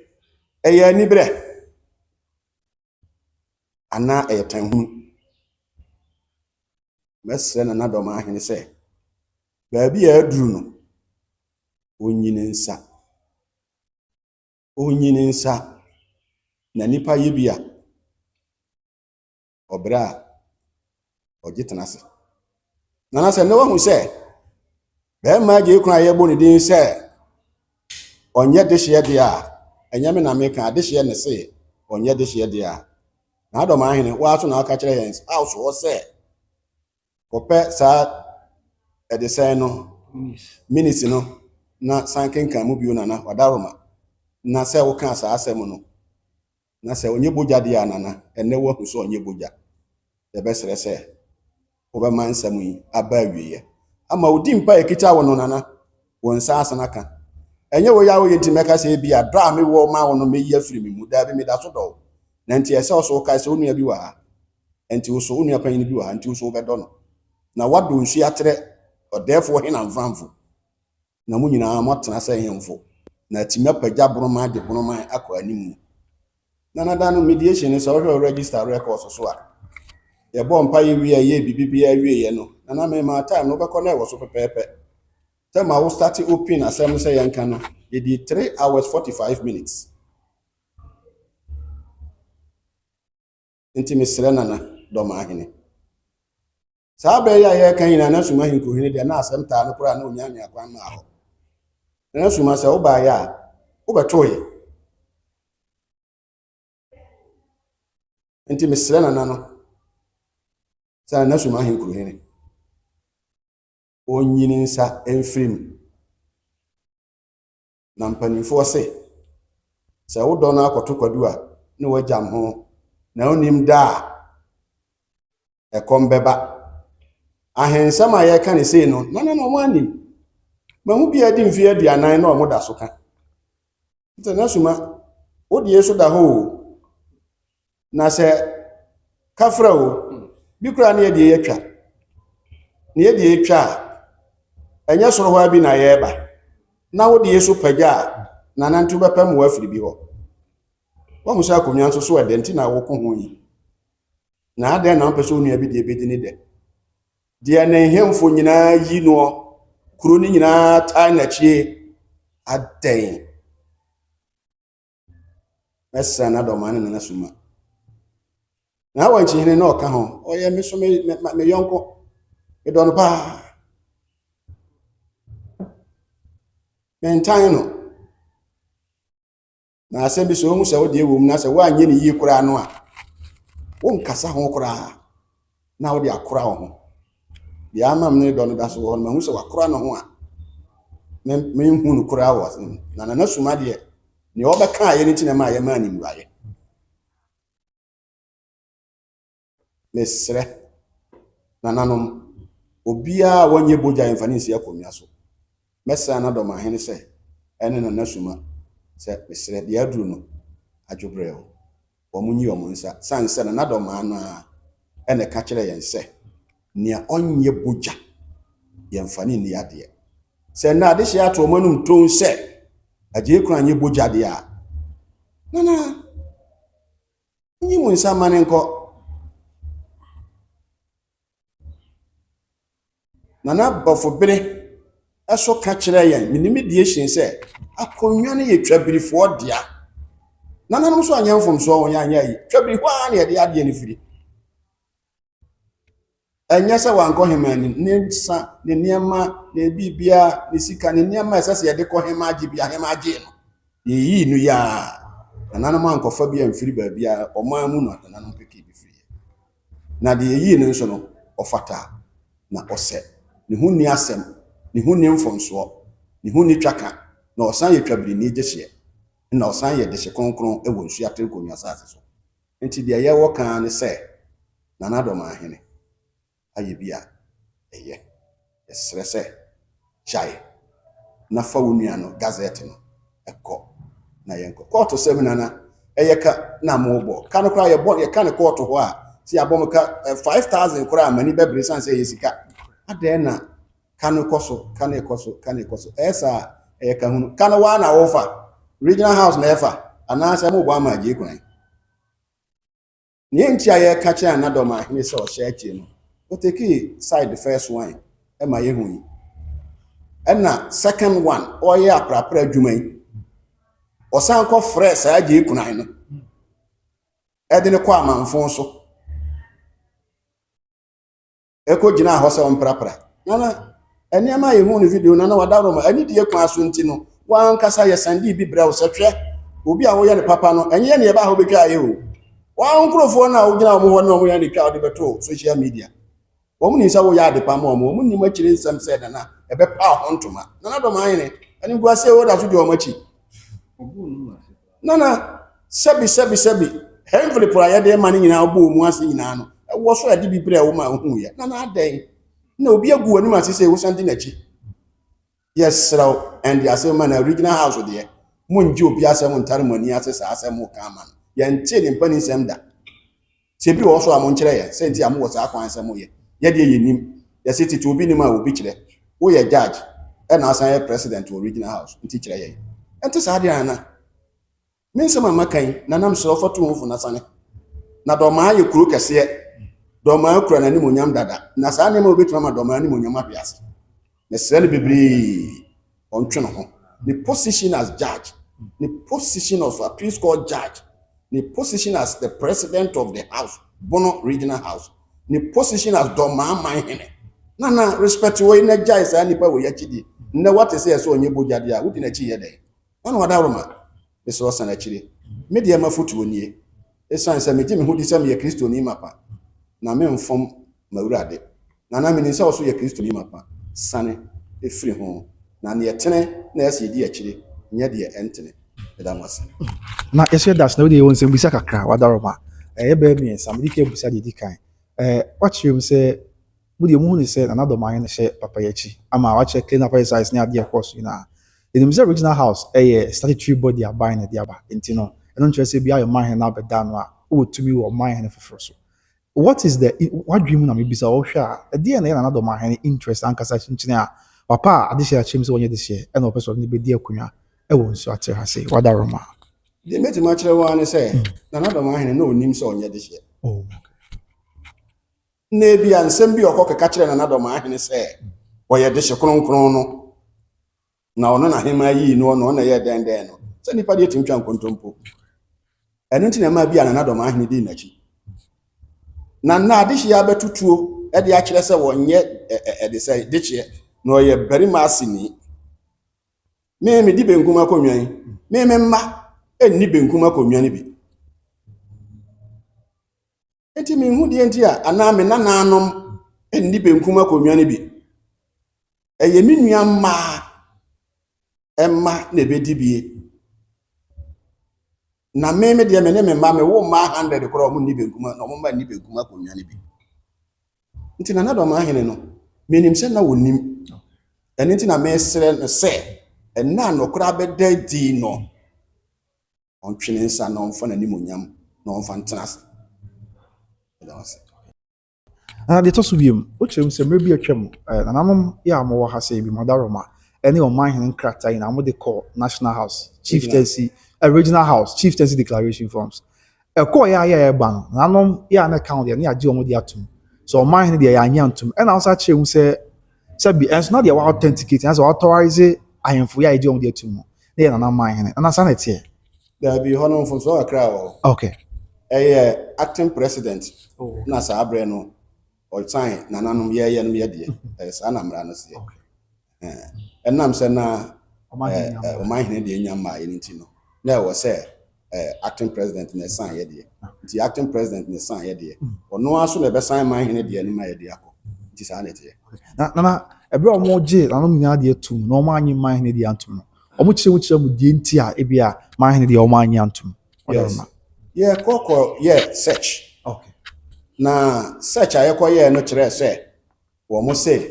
Ɛyɛ aniberɛ anaa ɛyɛ tanhunu? Mɛsrɛ Nana Dɔm Ahene sɛ, baabi a aduru no, ɔnyi ne nsa. Ɔnyi ne nsa na nipa yɛ bi a, ɔbrɛ a, ɔgye tena ase. Nana sɛ nnɛ wahu sɛ bɛrima agye kwan a yɛbɔ ne din sɛ ɔnyɛ dehyeɛ deɛ a, ɛnyɛ me na meka, adehyeɛ ne se ɔnyɛ dehyeɛ deɛ a. Na adɔm ahene, woa so na aka kyerɛ yɛn house hɔ sɛ Kɔpɛ saa ɛdesɛn no minutes no na san kenkan mu bio Nana Wadaroma na sɛ wokaa saa asɛm no na sɛ ɔnyɛ bogya deɛ a Nana ɛnnɛ woahu sɛ ɔnyɛ bogya. Yɛbɛsrɛ sɛ wobɛma nsɛm yi aba awieɛ ama wo din pa a ɛkita wo no Nana wo nsa asan aka. Ɛnyɛ wei a woyɛ nti mɛka sɛ ebia dɔ a mewɔ ma wo no mɛyi afiri me mu. Daabi meda so dɔ wo. Na nti ɛsɛ wo so wokae sɛ wo nua bi wɔ ha. Nti wo so wo nua panyin bi wɔ ha nti wo so wobɛdɔ no. Na woadɔ nsu atrɛ ɔdɛɛfoɔ hena mfamfo. Na mo nyinaa moatena sɛ nhemfo na atumi apagya bonoman de bonoman akɔ animu. Nana da no mediation no sɛ wohwɛ wo register records so a yɛbɔɔ mpaeɛ wie a yɛyɛɛ biribi biara wieɛ no Nana memaa time no wobɛkɔ na ɛwɔ so pɛpɛɛpɛ. Time a wo start open asɛm no sɛ yɛnka no yɛdii 3 hours 45 minutes. Nti mesrɛ Nana Dɔmahene. Saa berɛ yi a yɛreka nyinaa na Suma Ahenkurohene deɛ na asɛm taa no koraa na ɔnya anwea kwan maa hɔ. Nana Suma sɛ wobaeɛ a wobɛtooeɛ. Nti mesrɛ Nana no sɛ Nana Suma Ahenkurohene ɔnyi ne nsa mfiri mu. Na mpanimfoɔ se, sɛ wo dɔ no akɔto kwadu a, ne woagyam ho, na wonnim da a ɛkɔm bɛba. Ahensɛm a yɛreka ne sei no, na na wɔn anim. Mahu bi a adi mfeɛ 40 na wɔn da so ka. Nti na suma, wo deɛ so da hɔ o. Na sɛ kafra o, bi koraa ne yɛdeɛ yɛatwa. Ne yɛdeɛ yɛtwa a, ɛnyɛ soro hɔ ara bi na yɛreba. Na wo deɛ so pagya a, nana nti wobɛpɛ mmoa afiri bi hɔ. Wahu sɛ akonnwa nso so ɛdɛ nti na woko ho yi. Na adɛn na wopɛ sɛ wo nua bi deɛ bɛdi ne dɛ? Deɛ ne nhemfo nyinaa yi noɔ, kuro no nyinaa taa n'akyie, adɛn? Mɛsrɛ Nana Dɔmaa ne Nana Suma. Na Awankyihene na ɔka ho, ɔyɛ me so me, me, me yɔnko. Medɔ no paa. Mentan no. Na asɛm bi sɛ ohu sɛ wo deɛ wɔ mu na sɛ woanyɛ ne yie koraa no a, wonkasa ho koraa na wode akora wo ho. Deɛ ama me ne dɔ no da so wɔ hɔ no, mahu sɛ wakora ne ho a, menhu no koraa wɔ asɛm mu. Na Nana Suma deɛ, nea ɔbɛkaeɛ no nti na ɛma yɛmaa no mmuaeɛ. Mesrɛ, nananom, obiara a wɔnyɛ bogya yɛmfa no nsi akonnwa so. Mɛsrɛ Nana Dɔmahene sɛ, ɛne Nana Suma sɛ, mesrɛ, deɛ aduru no, adwobrɛw, wɔn nyi wɔn nsa. Sane sɛ Nana Dɔmaa no ara ɛna ɛka kyerɛ yɛn sɛ, nea ɔnyɛ bogya, yɛmfa no nni adeɛ. Sɛ nnɛ adehyeɛ ato wɔn anum ton sɛ, Agyei Kran nyɛ bogya deɛ a, Nana, Munyi mo nsa mma no nkɔ. Nana Bɔfobere nso ka kyerɛɛ yɛn, me nimdeɛ sɛ akonnwa no yɛ twabirifoɔ dea. Nananom nso anyɛ mfomsoɔ, wɔn anyɛ ayi. Twabiri hɔ ara na yɛde adeɛ no firi. Ɛnyɛ sɛ wankɔ hema anim. Ne nsa, ne nneɛma, ne biribiara, ne sika, ne nneɛma a ɛsɛ sɛ yɛde kɔ hema agye bi a hema agye no. Yɛyii no yaa. Nananom ankɔfa bi amfiri baabiara, ɔman mu na nananom pekee bi firiiɛ. Na deɛ yɛyii no nso no, ɔfata na ɔsɛ. Ne ho nni asɛm, ne ho nni mfomsoɔ, ne ho nni twaka, na ɔsan yɛ twabirini dehyeɛ, na ɔsan yɛ dehye kronkron wɔ nsuatere nkonnwa asase so. Nti deɛ yɛwɔ ka ara ne sɛ, Nana Dɔmahene ayɛ bi a ɛyɛ. Yɛsrɛ sɛ gyae na fa wo nua no gazette no kɔ na yɛnkɔ. Kɔɔto sɛm Nana, ɛyɛ ka na mobɔ. Ka no koraa yɛbɔ yɛka no kɔɔto hɔ a, sɛ yɛabɔ mo ka 5000 koraa a m'ani bɛbere sane sɛ ɛyɛ sika. Adɛn na ka no kɔ so, ka no kɔ so, ka no kɔ so. Ɛyɛ saa a, ɛyɛ ka hunu. Ka no waa na wofa, regional house na ɛfa, anaasɛ mobɔ ama agyei kwan. Nea enti a yɛka kyerɛ Nana Dɔmahene sɛ ɔhyɛ akyire no, ɔtekii side first one ma yɛhu yi. Ɛna second one, ɔyɛ aprapra adwuma yi, ɔsan kɔ frɛ saa agyei kunan no, ɛde no kɔ amanfo so. Ɛkɔgyinaa hɔ sɛ ɔmprapra. Nana, nneɛma a yɛhuu no video no, na wadaworo ma anidie kwan so nti no, w'ankasa yɛsɛndee bi brɛ wo sɛ hwɛ, obi a woyɛ no papa no, ɛnyɛ yɛn na yɛbaa hɔ bɛtwaeɛ o. Wɔn nkurɔfoɔ no a wogyina wɔn hɔ ne wɔn yɛ no twa wode bɛtoo social media. Wɔn nim sɛ woyɛ ade pa ma wɔn, wɔn nim akyire nsɛm sɛ Nana ɛbɛpa ho ntoma. Nana dɔm ahene, animguaseɛ woda so di wɔn akyi. Nana, sɛbi sɛbi sɛbi, envelope a yɛde ma no nyinaa wobɔɔ mu ase nyinaa no, ɛwɔ so a ɛde bi brɛ wo ma wohuiɛ. Nana adɛn? Na obi agu w'anim ase sɛ wosan di n'akyi. Yɛserɛ wo, ɛnde asɛm ma no original house deɛ, mongye obi asɛm ntare mo ani ase saa sɛ moka ama no. Yɛntee ne mpaninsɛm da. Sɛ bi wɔ hɔ so a monkyerɛ yɛn sɛ nti a mowɔ saa kwan sɛ moyɛ. Yɛ deɛ yɛnnim. Yɛse tete obi nim a obi kyerɛ. Woyɛ judge ɛna asan yɛ president wɔ regional house nti kyerɛ yɛn. Ɛnte saa deɛ ana? Me nsɛm a maka yi Nana mesrɛ wo fa tu ho fo na sane. Na Dɔmaa yɛ kuro kɛseɛ. Dɔmaa kura n'animuonyam dada. Na saa nneɛma a wobɛtumi ama Dɔmaa animuonyam ahwe ase. Mesrɛ no bebree ɔntwe ne ho. Ne position as judge, ne position of appeals court judge, ne position as the president of the house, Bono regional house, ne position as Dɔmaa man hene. Nana respect wɔ yi na gyae saa nipa wɔ yi akyi di. Nnɛ wate sɛ ɛsɛ ɔnyɛ bogya deɛ a wodi n'akyi yɛ dɛn? Nana Wadaworoma, mesrɛ ɔsan akyire. Me deɛ m'afotuo nie. Esiane sɛ megye me ho di sɛ meyɛ Kristoni mapa, na memfom m'Awurade, na na menim sɛ wo nso yɛ Kristoni mapa, sane firi ho, na deɛ ɛtene na ɛsɛ yɛdi akyire, nyɛ deɛ ɛntene. Meda mo ase. Na yɛsɛ yɛda ase na wode yɛwɔ nsɛmbisa kakra wadaroma ɛyɛ bɛyɛ mmiɛnsa mede kan bisa deɛ ɛdi kan ɛɛ wakyerɛ mu sɛ Mo deɛ mohu no sɛ Nana Dɔmahene na ɛhyɛ papa yi akyi ama wakyerɛ clean up exercise ne adeɛ a ɛkɔɔ so nyinaa. Yɛnim sɛ Regional House yɛ statutory body a aban na ɛde aba nti no ɛno nkyerɛ sɛ ebia ɔmanhene no abɛda ano a wowɔ tumi wɔ ɔmanhene foforɔ so. What is the, w'adwene mu na mebisa wo, wohwɛ a ɛdeɛn na ɛyɛ Nana Dɔmahene interest ankasa kyenkyene a papa a adehyeɛ akyerɛ mu sɛ ɔnyɛ dehyeɛ ɛna ɔpɛ sɛ ɔde no bɛdi akonnwa wɔ Nsuatere ha sei? W'adaworoma. Deɛ mɛtumi akyerɛ wo ara ne sɛ Nana Dɔmahene na ɔnim sɛ ɔnyɛ dehyeɛ. Oh. Na ebia nsɛm bi a ɔkɔkeka kyerɛɛ Nana Dɔmaahene sɛ ɔyɛ dehye kronkron no, na ɔno na hemaa yii no, ɔno na ɛyɛɛ dɛn dɛn no, sɛ nnipa deɛ tumi twa nkontompo. Ɛno nti na ɛmaa bi a Nana Dɔmahene dii n'akyi. Na nna adehyeɛ abɛto tuo de akyerɛ sɛ wɔnyɛ ɛde sɛ dehyeɛ na ɔyɛ barima aseni. Me medi benkum akonnwa yi, me me mma nni benkum akonnwa no bi. Enti menhu deɛ nti a anaa me nananom nni benkum akonnwa no bi. Ɛyɛ me nua mmaa mma na ɛbɛdi bie. Na me me deɛ me ne me mma mewo mmaa 100 koraa wɔn nni benkum na wɔn mma nni benkum akonnwa no bi. Nti Nana Dɔm Ahene no, menim sɛ na wɔnim. Ɛno nti na mesrɛ no sɛ ɛnna a nɔkorɛ abɛda adi no, ɔntwe ne nsa na ɔmfa n'animuonyam na ɔmfa ntena ase. Meda wo ase. Na deɛ ɛtɔ so biom, wokyerɛ mu sɛ mmerɛ bi atwam, nananom yɛ a wɔwɔ ha sɛ ebi Madaroma ne ɔmanhene nkrataa nyinaa wɔde kɔɔ National House, Chieftaincy, Regional House, Chieftaincy Declaration Forms. Ɛkɔɔ yɛ a yɛ a ɛba no, nananom yɛ a na ɛka ho deɛ ne yɛagye wɔn de atom. So ɔmanhene deɛ yɛanyɛ antom. Ɛna wosan kyerɛ mu sɛ sɛbi ɛnso na deɛ wɔauthenticate, anaasɛ wɔauthorize ahemfo yɛ a yɛgye wɔn de atom no, na yɛ nana manhene. Nana saa na ɛteɛ? Daabi, hɔ no mfomsoɔ kakra wɔ hɔ. Ɛyɛ acting president na saa berɛ no ɔsan nananom yɛyɛ no yɛ deɛ. Ɛyɛ saa na mmara no seɛ. Ɛnam sɛ na ɔmanhene deɛ nya mmaeɛ no nti no, na ɛwɔ sɛ acting president na ɛsan yɛ deɛ. Nti acting president na ɛsan yɛ deɛ. Ɔno ara so na ɛbɛsan manhene deɛ no ma yɛde akɔ. Nti saa na ɛteɛ. Na nana, ɛberɛ a wɔgye nananom nyinaa deɛ tom na wɔanye manhene deɛ antom no, wɔn kyerɛ mu kyerɛ mu deɛ nti a ebi a manhene deɛ wɔn anye antom. Yes. Yɛkɔ kɔ yɛ search. Na search a yɛkɔ yɛ no kyerɛ sɛ wɔn se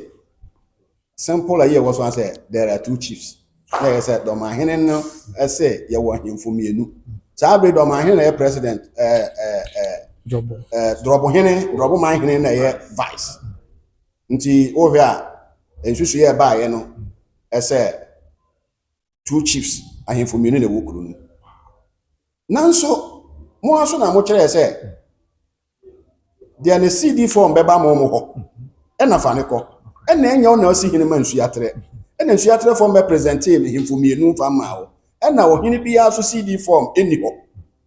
simple a yɛ wɔ so sɛ there are two chiefs. Na yɛ sɛ dɔmahene no sɛ yɛwɔ ahemfo mmienu. Saa bere dɔmahene na yɛ president, drɔbohene, drɔbomanhene na yɛ vice. Nti wohwɛ a nsusu yɛ baayɛ no ɛsɛ two chiefs, ahemfo mmienu na ɛwɔ kuro no. Nanso mo aso na mokyerɛɛ sɛ deɛ ne CD form bɛba mo mo hɔ ɛna fa ne kɔ, ɛna ɛnyɛ wo na ɔsi hene ma nsuatrɛ, ɛna nsuatrɛ form bɛ presentee ahemfo mmienu mfa mmaa wo, ɛna ɔhene biara so CD form ɛni hɔ,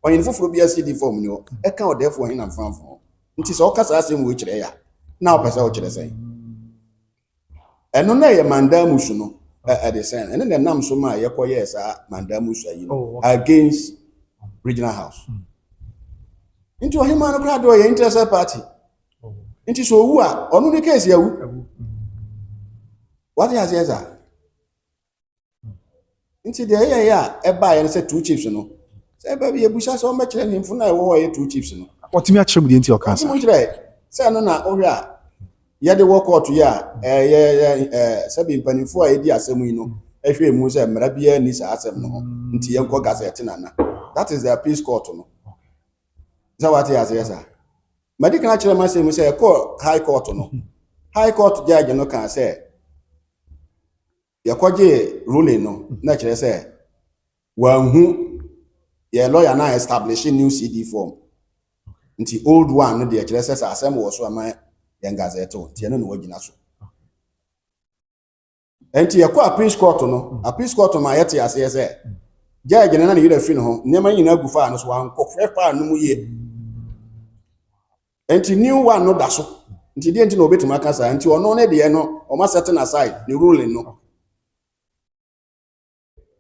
ɔhene foforɔ biara CD form ni hɔ ɛka ɔdɛɛfoɔ hene amfamfo. Nti sɛ ɔka saa asɛm wei kyerɛ yɛ a, na wopɛ sɛ wokyerɛ sɛn? Ɛno na ɛyɛ mandamus no ɛde sɛn, ɛno na ɛnam so ma yɛkɔyɛɛ saa mandamus ayi no against regional house. Nti ɔhemaa no koraa de ɔyɛ interested party. Nti sɛ owu a, ɔno ne case awu. Wate aseɛ saa? Nti deɛ ɛyɛ yɛ a ɛbaeɛ no sɛ two chiefs no, sɛ ɛba bi yɛbusa sɛ ɔmmɛkyerɛ nhemfo no a ɛwɔ hɔ a ɛyɛ two chiefs no. Wɔtumi akyerɛ mu deɛ nti ɔka saa. Wɔtumi kyerɛ sɛ ɛno na wohwɛ a yɛde wɔ kɔɔto yi a ɛyɛ sɛbi mpanimfoɔ a yɛdi asɛm yi no ɛhwɛ mu sɛ mmara biara nni saa asɛm no ho, nti yɛnkɔ gazette nana. That is the appeals court no. Sɛ wate aseɛ saa. Madi kan akyerɛ m'asɛm mu sɛ ɛkɔɔ high court no, high court judge no kaa sɛ yɛkɔgye ruling no na kyerɛ sɛ wɔanhu yɛ lawyer na establish new CD form, nti old one no deɛ kyerɛ sɛ sɛ asɛm wɔ so ama yɛn gazette o, nti ɛno na wɔgyina so. Nti yɛkɔ appeals court no, appeals court ma yɛte aseɛ sɛ judge no na ne yerɛ fi ne ho, nneɛma nyinaa gu faa no so, wankɔhwɛ faa no mu yie, nti new one no da so. Nti deɛ nti na obɛtumi aka saa, nti ɔno ne deɛ no ɔma setting aside ne ruling no,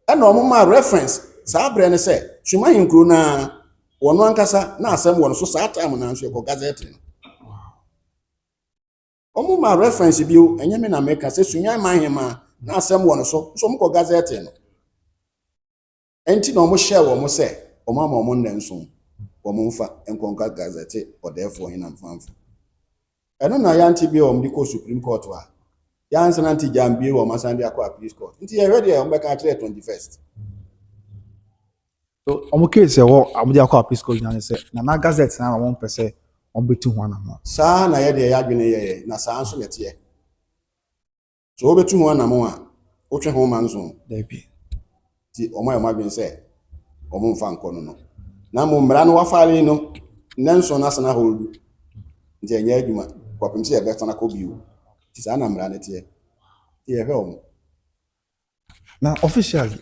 ɛna ɔmo maa reference saa berɛ no sɛ Sumahin kuro naa wɔn ankasa na asɛm wɔ no so saa time na nso yɛkɔ gazette no, ɔmo maa reference bio. Ɛnyɛ me na meka sɛ Sunyan Mahema na asɛm wɔ no so nso ɔmo kɔ gazette no, ɛnti na ɔmo hyɛɛ wɔn sɛ ɔmo ama ɔmo nna nson wɔn mfa nkɔnka gazette ɔdɛɛfoɔ hena mfanfo. Ɛno na yɛante bio, wɔn de kɔ Supreme Court a yɛansana nti gya mbie wɔn asan de akɔ appeals court, nti yɛhwɛ deɛ wɔn bɛka akyerɛ 21st. So wɔn case ɛwɔ a wɔde akɔ appeals court nyinaa ne sɛ nana gazette na wɔn pɛ sɛ wɔn bɛtu ho anamɔ. Saa na yɛdeɛ yɛadwene yɛyɛ, na saa nso na ɛteɛ. So wobɛtu ho anamo a wotwe ho ma nso? Dabi. Nti wɔn ayɛ wɔn adwene sɛ wɔn mfa nkɔ no, na mmom mmara no wafile no nnɛ nson no asena hold, nti ɛnyɛ adwuma kɔpem sɛ yɛbɛsana kɔ bio. Nti saa na mmara no teɛ, nti yɛhwɛ wɔn. Na officially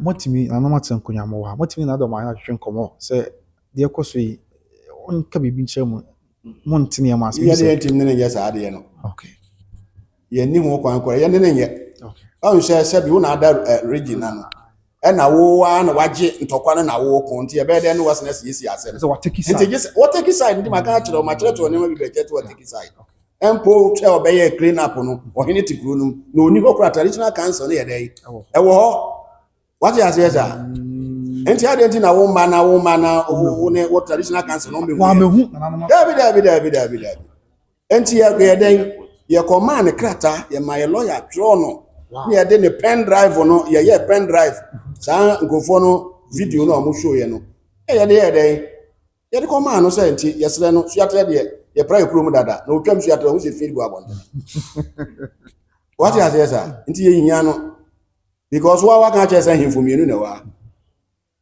motumi nanom ate nkonnwa mo wɔ ha, motumi na dɔm ayɛ atwetwe nkɔmmɔ sɛ deɛ ɛkɔ so yi, ɔnka biribi nkyerɛ mo, monte nneɛma ase. Yɛn de yɛn tim ne ne nyɛ saa adeɛ no. Okay. Yɛn ni ho kwan koraa, yɛn ne ne nyɛ. Okay. Ɔn sɛ sɛbi wo na ada region na no. Ɛna wo ara na wagye ntɔkwa no na wo ko nti ɛbɛyɛ dɛ ne wasena siesie asɛm. Sɛ watake side. Nti gye sɛ wɔtake side nti maka akyerɛ wo makyerɛkyerɛ nneɛma bi bɛkyɛ sɛ wɔtake side. Mpo sɛ ɔbɛyɛ clean up no ɔhene te kuro no mu na ɔni hɔ koraa traditional council no yɛ dɛ ɛwɔ hɔ. Wate aseɛ saa? Nti adeɛ nti na wo mma na wo mma na wo ne wo traditional council no mbɛhu. Wɔamɛhu nananom. Dabi dabi dabi dabi dabi. Nti yɛ yɛ dɛn yɛkɔmaa ne krataa yɛma yɛ lɔya twerɛ no ne yɛde ne pen drive no yɛyɛ pen drive saa nkurɔfoɔ no video no a wɔn show yɛ no yɛde yɛ dɛn yɛde kɔmaa no sɛ nti yɛsrɛ no suatrɛ deɛ yɛpra yɛ kurom dada na otwam suatrɛ ho sɛ fi gu abɔnten wate aseɛ saa nti yɛhia no because wa waka akyerɛ sɛ ahemfo mmienu na ɛwɔ ha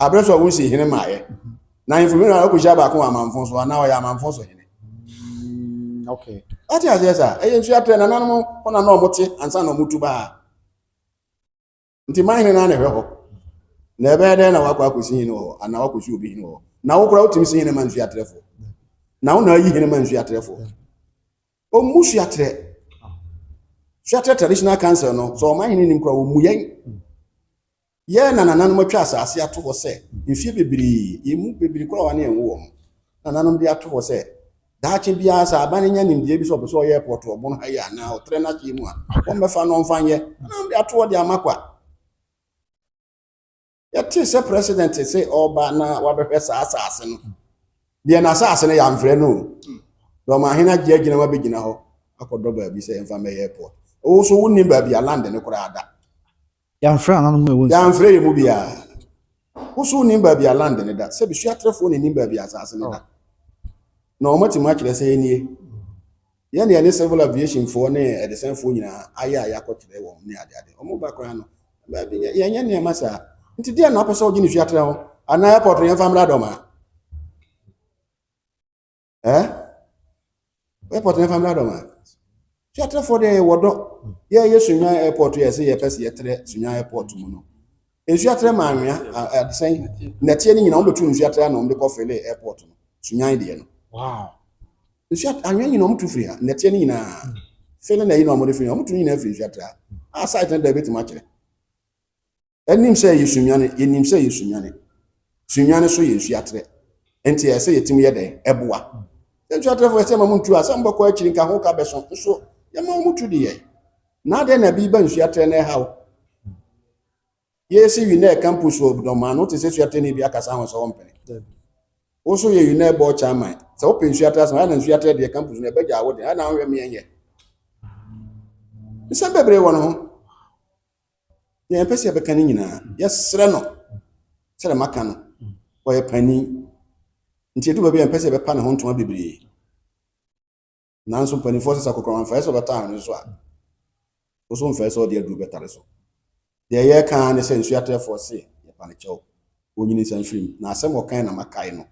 aberɛ so a wonsi hene maayɛ na ahemfo mmienu a wokɔhyia baako wɔ amanfo so anaa ɔyɛ amanfo so hene Okay. Wate aseɛ saa ɛyɛ nsu atrɛ nananom hɔ na na ɔmo te ansa na ɔmo tu baa nti man hene na na ɛhwɛ hɔ na ɛbɛyɛ dɛn na wakɔ akɔsi hene wɔ hɔ anaa wakɔsi obi hene wɔ hɔ na wo koraa wotumi si hene ma nsu atrɛfoɔ na wo na ayi hene ma nsu atrɛfoɔ ɔmmu suatrɛ suatrɛ traditional council no sɛ ɔman hene nim koraa ɔmmu yɛn yɛn na nananom atwa asase ato hɔ sɛ mfie bebree yɛn mu bebree koraa wɔne yɛn wo wɔn nananom de ato hɔ sɛ daakye biara sɛ aban no nya nimdeɛ bi sɛ ɔpɛ sɛ ɔyɛ airport wɔ ɔbono ha yi anaa ɔtrɛ no ahyeɛ mu a wɔmmɛfa no ɔmfa nyɛ nananom de ato hɔ de ama kwa. Yɛtee sɛ president se ɔreba na wabɛhwɛ saa asase no. Deɛ n'asase no yɛamfrɛ no o. Na ɔmanhene agye agyina mu abɛgyina hɔ akɔdɔ baabi sɛ yɛmfa mmɛyɛ airport. Wo so wonnim baabi a land no koraa da. Yɛamfrɛ ananom a ɛwɔ nsu. Yɛamfrɛ yɛn mu biara. Wo so wonnim baabi a land no da. Sɛbi suatrɛfoɔ na ɛnim baabi a asase no da. Na wɔatumi akyerɛ sɛ ɛnie. Yɛn deɛ ne civil aviation foɔ ne ɛdesɛnfoɔ nyinaa ayɛ a yɛakɔkyerɛ wɔn ne adeade. Wɔn ba koraa no, baabi yɛnyɛ nneɛma saa. Nti deɛ na wopɛ sɛ wogye ne suatrɛ ho anaa airport no yɛmfa mmra dɔm a? Eh? Airport no yɛmfa mmra dɔm a? Suatrɛfoɔ deɛ yɛwɔ dɔ. Yɛyɛ Sunyani airport yɛ sɛ yɛpɛ sɛ yɛtrɛ Sunyani airport mu no. Nsuatrɛ ma anwea adesɛn nnɛteɛ no nyinaa wɔbɛtu nsuatrɛ ano wɔde kɔ fele airport no Sunyani deɛ no. Wow. Nsu anwea nyinaa wɔtu firi ha nnɛteɛ no nyinaa fele na ɛyi na wɔde firi ha wɔtu nyinaa firi nsuatrɛ ha. A site no da ebɛtumi akyerɛ. Ɛnim sɛ ɛyɛ Sunyani yɛnim sɛ ɛyɛ Sunyani. Sunyani so yɛ nsuatrɛ nti ɛsɛ yɛtumi yɛ dɛn ɛboa. Nsuatrɛfoɔ ɛsɛ ma mo ntu a sɛ mobɛkɔ akyiri nka ho ka bɛso nso yɛma wɔn tu deɛ. Na adɛn na bi ba nsuatrɛ na ɛhaw. Yɛsi UNEC campus wɔ Dɔmaa no, wote sɛ suatrɛni bi akasa ho sɛ ɔmpene. Wo nso yɛ UNEC board chairman. Sɛ wopɛ nsuatrɛ asɛm, ayɛ na nsuatrɛ deɛ campus no ɛbɛgya wo den, ayɛ na wohwɛ meɛ nyɛ. Nsɛm bebree wɔ ne ho. Nea yɛmpɛ sɛ yɛbɛka no nyinaa, yɛsrɛ no sɛdeɛ maka no, ɔyɛ panin. Nti ɛdu baabi a yɛmpɛ sɛ yɛbɛpa ne ho ntoma bebree. Nanso mpanimfoɔ sɛ sɛ akɔkora mfɛɛ sɛ ɔbɛtaa no so a, wo so mfɛɛ sɛ ɔde aduru bɛtare so. Deɛ yɛreka ara ne sɛ nsuo atrɛfoɔ se yɛpa no kyɛw, ɔnyini nsa mfiri mu. Na asɛm ɔkan na makae no.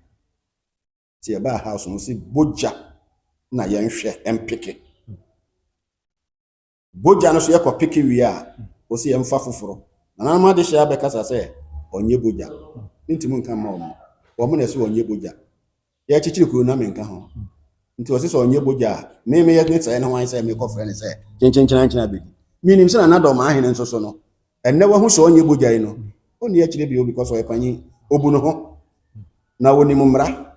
Nti yɛbaa house no se bogya na yɛnhwɛ mpeke. Bogya no so yɛkɔ peke wie a, wɔsi yɛmfa foforɔ. Nananom adehyeɛ abɛkasa sɛ ɔnyɛ bogya. Mentumi nka mma wɔn. Wɔn na ɛsɛ ɔnyɛ bogya. Yɛkyekyere kuro na menka ho. Nti wɔsi sɛ ɔnyɛ bogya a, me meyɛ ne sɛɛ ne hwan sɛ mekɔfrɛ ne sɛ kyenkyenkyenankyen abɛdi. Menim sɛ Nana Dɔm ahene nso so no, ɛnnɛ wahu sɛ ɔnyɛ bogya yi no, ɔnni akyire bio because ɔyɛ panyin. Ɔbu ne ho. Na ɔnim mmara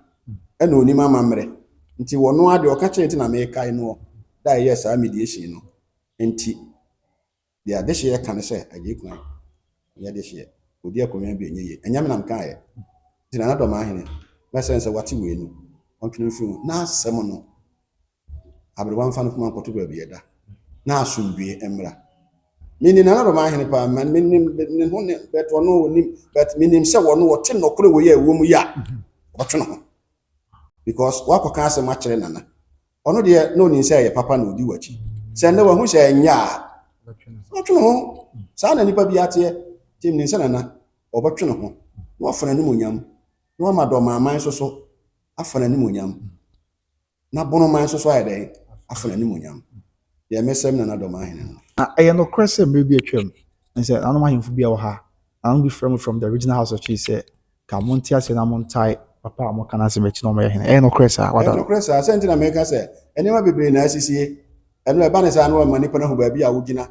ɛna ɔnim amammerɛ. Nti wɔno ara deɛ ɔka kyerɛ nti na mekae noɔ da a ɛyɛɛ saa mediation no. Nti deɛ adehyeɛ ka ne sɛ agyei kwan nyɛ dehyeɛ. Ɔdi akonnwa bi ɛnyɛ yie. Ɛnyɛ me na mekaeɛ. Nti Nana Dɔm Ahene, mɛsrɛ no sɛ wate wei no, ɔntwene mfiri ho. N'asɛm no, aberewa mfa no koma nkɔto baabi ɛda na asomdwie mmra. Menim Nana Dɔm Ahene paa, ma menim ne ho ne but ɔno ɔnim but menim sɛ wɔno wɔte nɔkorɛ wei a ɛwɔ mu yi a ɔbɛtwe ne ho because wakɔka asɛm akyerɛ Nana. Ɔno deɛ na ɔnim sɛ ɛyɛ papa na ɔdi w'akyi. Sɛ nnɛ wahu sɛ ɛnyɛ a ɔbɛtwe ne ho. Saa na nipa bi ateɛ. Nti menim sɛ Nana ɔbɛtwe ne ho na wafa n'animuonyam na wama Dɔmaaman nso so afa n'animuonyam. Na Bonoman nso so ayɛ dɛn? Afa n'animuonyam. Deɛ mesɛm Nana Dɔm Ahene no. Na ɛyɛ nokorɛ sɛ mmerɛ bi atwam, ne sɛ nananom ahemfo bi a ɛwɔ ha, nananom bi frɛ mo from the regional house of chiefs sɛ, ka monte aseɛ na montae papa a wɔka n'asɛm akyi na wɔyɛ hene. Ɛyɛ nokorɛ saa? Ɛyɛ Wada no. nokorɛ saa. Sɛ nti na meka sɛ nneɛma bebree na asisie. Ɛno ɛba ne saa na wɔma nipa no ahu baabi a wogyina.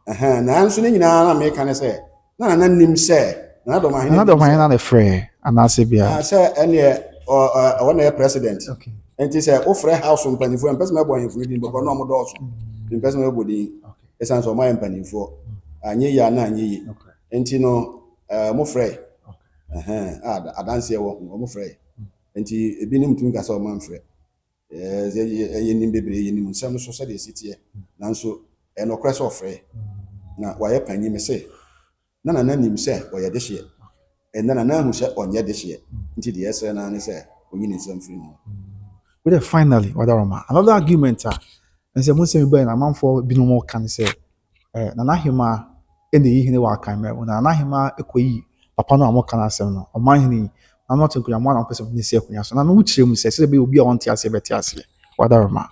Ɛhɛn, nanso ne nyinaa na meka ne sɛ na Nana nim sɛ Nana Dɔmahene Nana nim Dɔmahene sɛ na ne frɛ anaasɛ bia. Ah, sɛ ɛneɛ ɔwɔ na ɛyɛ president. Okay. Nti sɛ wofrɛ house mpanimfoɔ, mpɛ sɛ mɛbɔ ahemfo no din bɛkɔ na ɔmo dɔɔso. Mpɛ sɛ mɛbɔ din. Ɛsiane sɛ ɔmo ayɛ mpanimfoɔ. Anyɛ yie a na anyɛ yie. Nti no ɔmo frɛ. Ɛhɛn, a adanseɛ wɔ ho, ɔmo frɛ. Nti ebinom tumi ka sɛ ɔmo amfrɛ. Ɛɛ, yɛnim bebree, yɛnim nsɛm so sɛdeɛ ɛsi teɛ. Nanso ɛyɛ nokorɛ sɛ ɔfrɛ. Na wayɛ panyin me se na Nana nim sɛ ɔyɛ dehyeɛ. Ɛnna Nana ahu sɛ ɔnyɛ dehyeɛ. Nti deɛ ɛsrɛ naa ne sɛ ɔnyi ne nsɛm firi mu. Wei finally, Wadaroma. Another argument a nsɛ mo nsɛm bɛyɛ na amanfoɔ binom ka ne sɛ Nana Hemaa ɛna eyi hene wɔ Akanman mu na Nana Hemaa ɛkɔyi papa no a wɔka n'asɛm no, ɔman hene yi na ɔte nkonnwa mu a na ɔpɛ sɛ ɔde ne si akonnwa so na no kyerɛ mu sɛ sɛ ɛbɛyɛ obi a ɔnte aseɛ bɛte aseɛ. Wadaroma.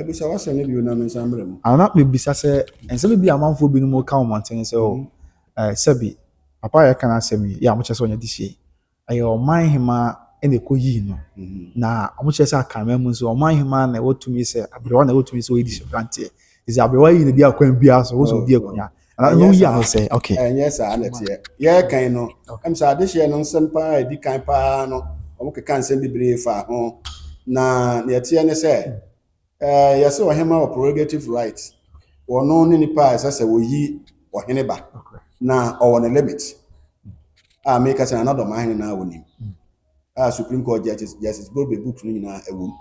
Bisa w'asɛm no bio na me nsa mmerɛ mu. Ana mebisa sɛ nsɛm bi a amanfoɔ binom ka wɔ mmɔnten sɛ o sɛbi papa a yɛka n'asɛm yi yɛ a wɔkyerɛ sɛ ɔnyɛ dehyeɛ yi, ɛyɛ ɔman hemaa ɛna ɛkɔyii no na wɔkyerɛ sɛ Akanman mu nso ɔman hemaa na ɛwɔ tumi sɛ aberewa na ɛwɔ tumi sɛ ɔyɛ dehyeɛ aberanteɛ sɛ aberewa yi na di akwan biara so wɔsɛ ɔdi akonnwa na Ɛnyɛ woyi saa. ano sɛ okay. Ɛnyɛ saa na ɛteɛ. Yɛrekan no, ɛm sɛ adehyeɛ no nsɛm paa a ɛdi kan paa no, wɔn keka nsɛm bebree fa ho. Na nea ɛteɛ ne sɛ, yɛsɛ ɔhema wɔ prerogative right. Ɔno ne nipa a ɛsɛ sɛ wɔyi ɔhene ba. Na ɔwɔ ne limit. A meka sɛ Nana Dɔmahene na wɔnim. A Supreme Court Justice Justice Brobbey book no nyinaa ɛwɔ mu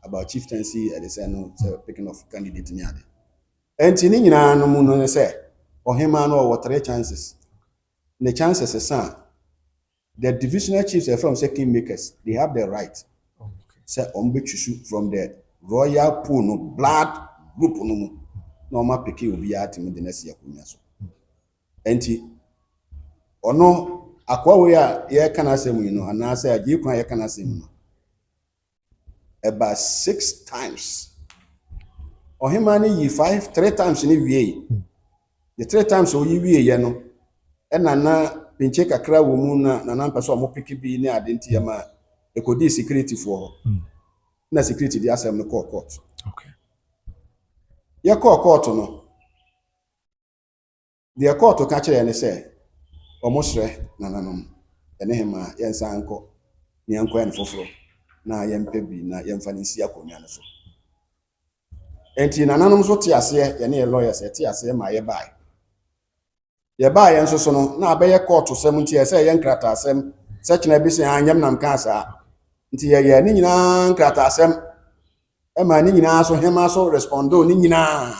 about chieftaincy ɛde sɛ no sɛ picking of candidate ne ade. Nti ne nyinaa no mu no ne sɛ ɔhema no ɔwɔ three chances. Ne chances sa a, the divisional chiefs ɛfrɛ wɔn sɛ kingmakers, they have the right sɛ wɔn bɛ choose from the royal pool no, blood group no mu, na wɔn apick obiara tumi de no asi akonnwa so. Nti ɔno akoa wei a yɛreka n'asɛm yi no anaasɛ agye kwan a yɛka n'asɛm yi no, ɛba six times. Ɔhema no yi five three times ne wie. The three times a oyi wie yɛ no, ɛna na pinkye kakra wɔ mu na Nana mpɛ sɛ ɔmo pick bi ne ade, nti ɛma ɛkɔdii security foɔ hɔ na security de asɛm no kɔɔ court. Yɛkɔɔ court no, deɛ court ka kyerɛ ne sɛ ɔmo srɛ nananom ɛne hema yɛnsan nkɔ ne yɛnkɔ yɛn foforɔ na yɛmpɛ bi na yɛmfa no nsi akonnwa no so. Nti nananom nso te aseɛ, yɛne yɛ lawyers yɛte aseɛ ma yɛbaeɛ. Yɛbaeɛ nso so no, na abɛyɛ court sɛm, nti ɛsɛ yɛ nkrataasɛm sɛ kyena bi sɛ anyɛm nam kaa saa, nti yɛyɛ ne nyinaa nkrataasɛm ɛma ne nyinaa so hema so respond ne nyinaa.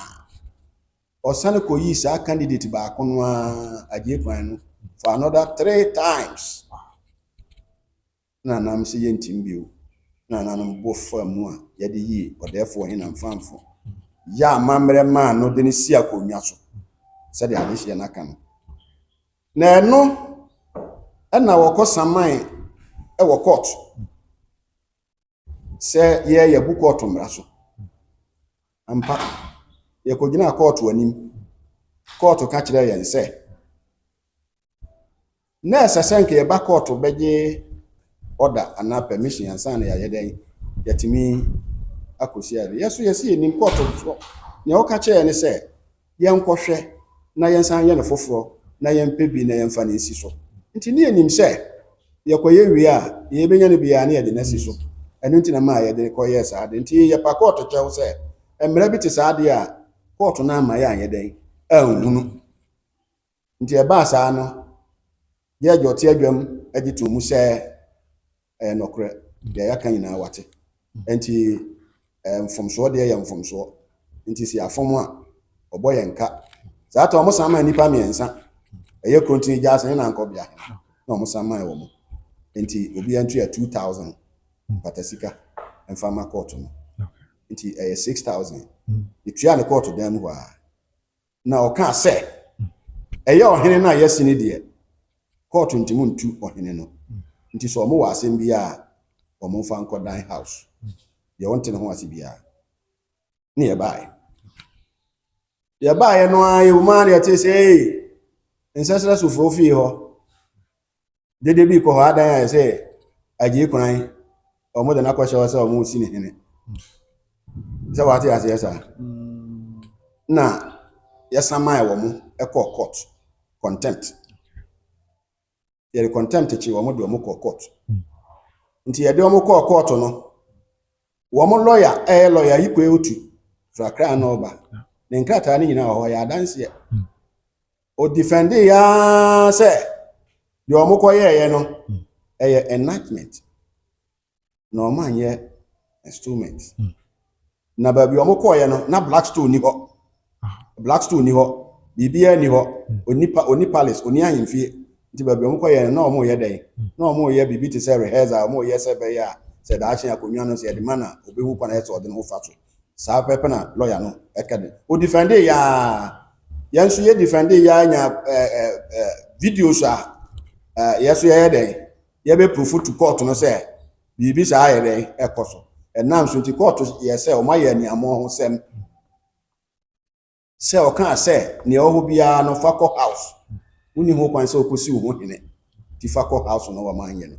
Ɔsane kɔyii saa candidate baako no a agye kwan no for another three times na nam sɛ yɛntim bio na nanom bɔ fa mu a yɛde yii ɔdɛɛfoɔ hena mfamfo yɛ amammerɛ maa no de no si akonnwa so sɛdeɛ adehyeɛ no aka no. Na ɛno ɛna wɔkɔ saman ɛwɔ court sɛ yɛyɛ bu court mmara so ampa. Yɛkɔgyina court anim, court ka kyerɛ yɛn sɛ na ɛsɛ sɛ nka yɛba court bɛgye order anaa permission ansa na yɛayɛ dɛn yɛtumi akɔsi ade. Yɛ so yɛsɛ yɛnim court so nea wɔka kyerɛ ne sɛ yɛnkɔhwɛ na yɛnsan yɛ no foforɔ na yɛmpɛ bi na yɛmfa no nsi so. Nti ne yɛnim sɛ yɛkɔyɛ wie a, yɛbɛnya no biara ne yɛde no asi so. Ɛno nti na maa yɛde kɔyɛɛ saa de. Nti yɛpa court kyɛw sɛ mmerɛ bi te saa deɛ a court no ama yɛ anyɛ dɛn anhunu. Nti ɛbaa saa no, yɛgye ɔte adwam agye to mu sɛ ɛyɛ nɔkorɛ deɛ yɛaka nyinaa wate. Nti mfomsoɔ deɛ yɛ mfomsoɔ, nti si afom a ɔbɔ yɛn ka saa ta. Ɔmo san maa nnipa mmiɛnsa ɛyɛ kurontini gya ase ne nankɔbea na ɔmo san maa wɔ mo, nti obiara ntua 2,000 pata sika mfa ma court no. Nti ɛyɛ 6,000. Etua ne court dan mu hɔ a na ɔkaa sɛ ɛyɛ ɔhene no a yɛsi ne deɛ court ntumi ntu ɔhene no. Nti sɛ ɔmo wɔ asɛm bi a, ɔmo mfa nkɔ dan house deɛ ɔnte ne ho ase biara. Ne yɛbaeɛ yɛbaeɛ no ara, yɛwɔ mu ara na yɛte sɛ ee nsɛsrɛ sofoɔ fie hɔ dede bi kɔ hɔ adan a yɛsɛ Agyei Kwan, wɔn de no akɔhyɛ hɔ sɛ wɔn resi ne hene. Sɛ wate aseɛ saa. Na yɛsamae wɔn kɔɔ court contempt. Yɛde contempt kye wɔn de wɔn kɔɔ court. Nti yɛde wɔn kɔɔ court no, wɔn lawyer ɛyɛ lawyer Yikwe Otu firi Accra na ɔba. Ne nkrataa no nyinaa wɔ hɔ, ɛyɛ adanseɛ. Ɔdifɛnde yaa sɛ deɛ wɔn kɔyɛɛyɛ no ɛyɛ enactment na wɔn anyɛ installment. Na baabi wɔn kɔɔyɛ no na black stone ni hɔ, black stone ni hɔ, biribiara ni hɔ, onipa oni palace, oni ahemfie. Nti baabi wɔn kɔyɛ no na wɔn yɛ dɛn? Na wɔn yɛ biribi te sɛ rehearsal, wɔn yɛ sɛ bɛyɛ a sɛ daakye akonnwa no sɛ yɛde ma na obehu kwan a ɛsɛ ɔde ne ho fa so. Saa pɛpɛ na lawyer no ɛka de odifɛnde yaa. Yɛn nso yɛ defende yaa nya ɛɛ ɛɛ videos a yɛ so yɛyɛ dɛn, yɛbɛ proof to court no sɛ biribi saa yɛ dɛn ɛkɔ so. Ɛnam so nti court yɛ sɛ wɔn ayɛ aniamɔ ho sɛm sɛ ɔkaa sɛ nea ɔwɔ hɔ biara no fa kɔ house, wonni ho kwan sɛ ɔkɔsi wo ho hene, ti fa kɔ house no. Wɔn anyɛ no,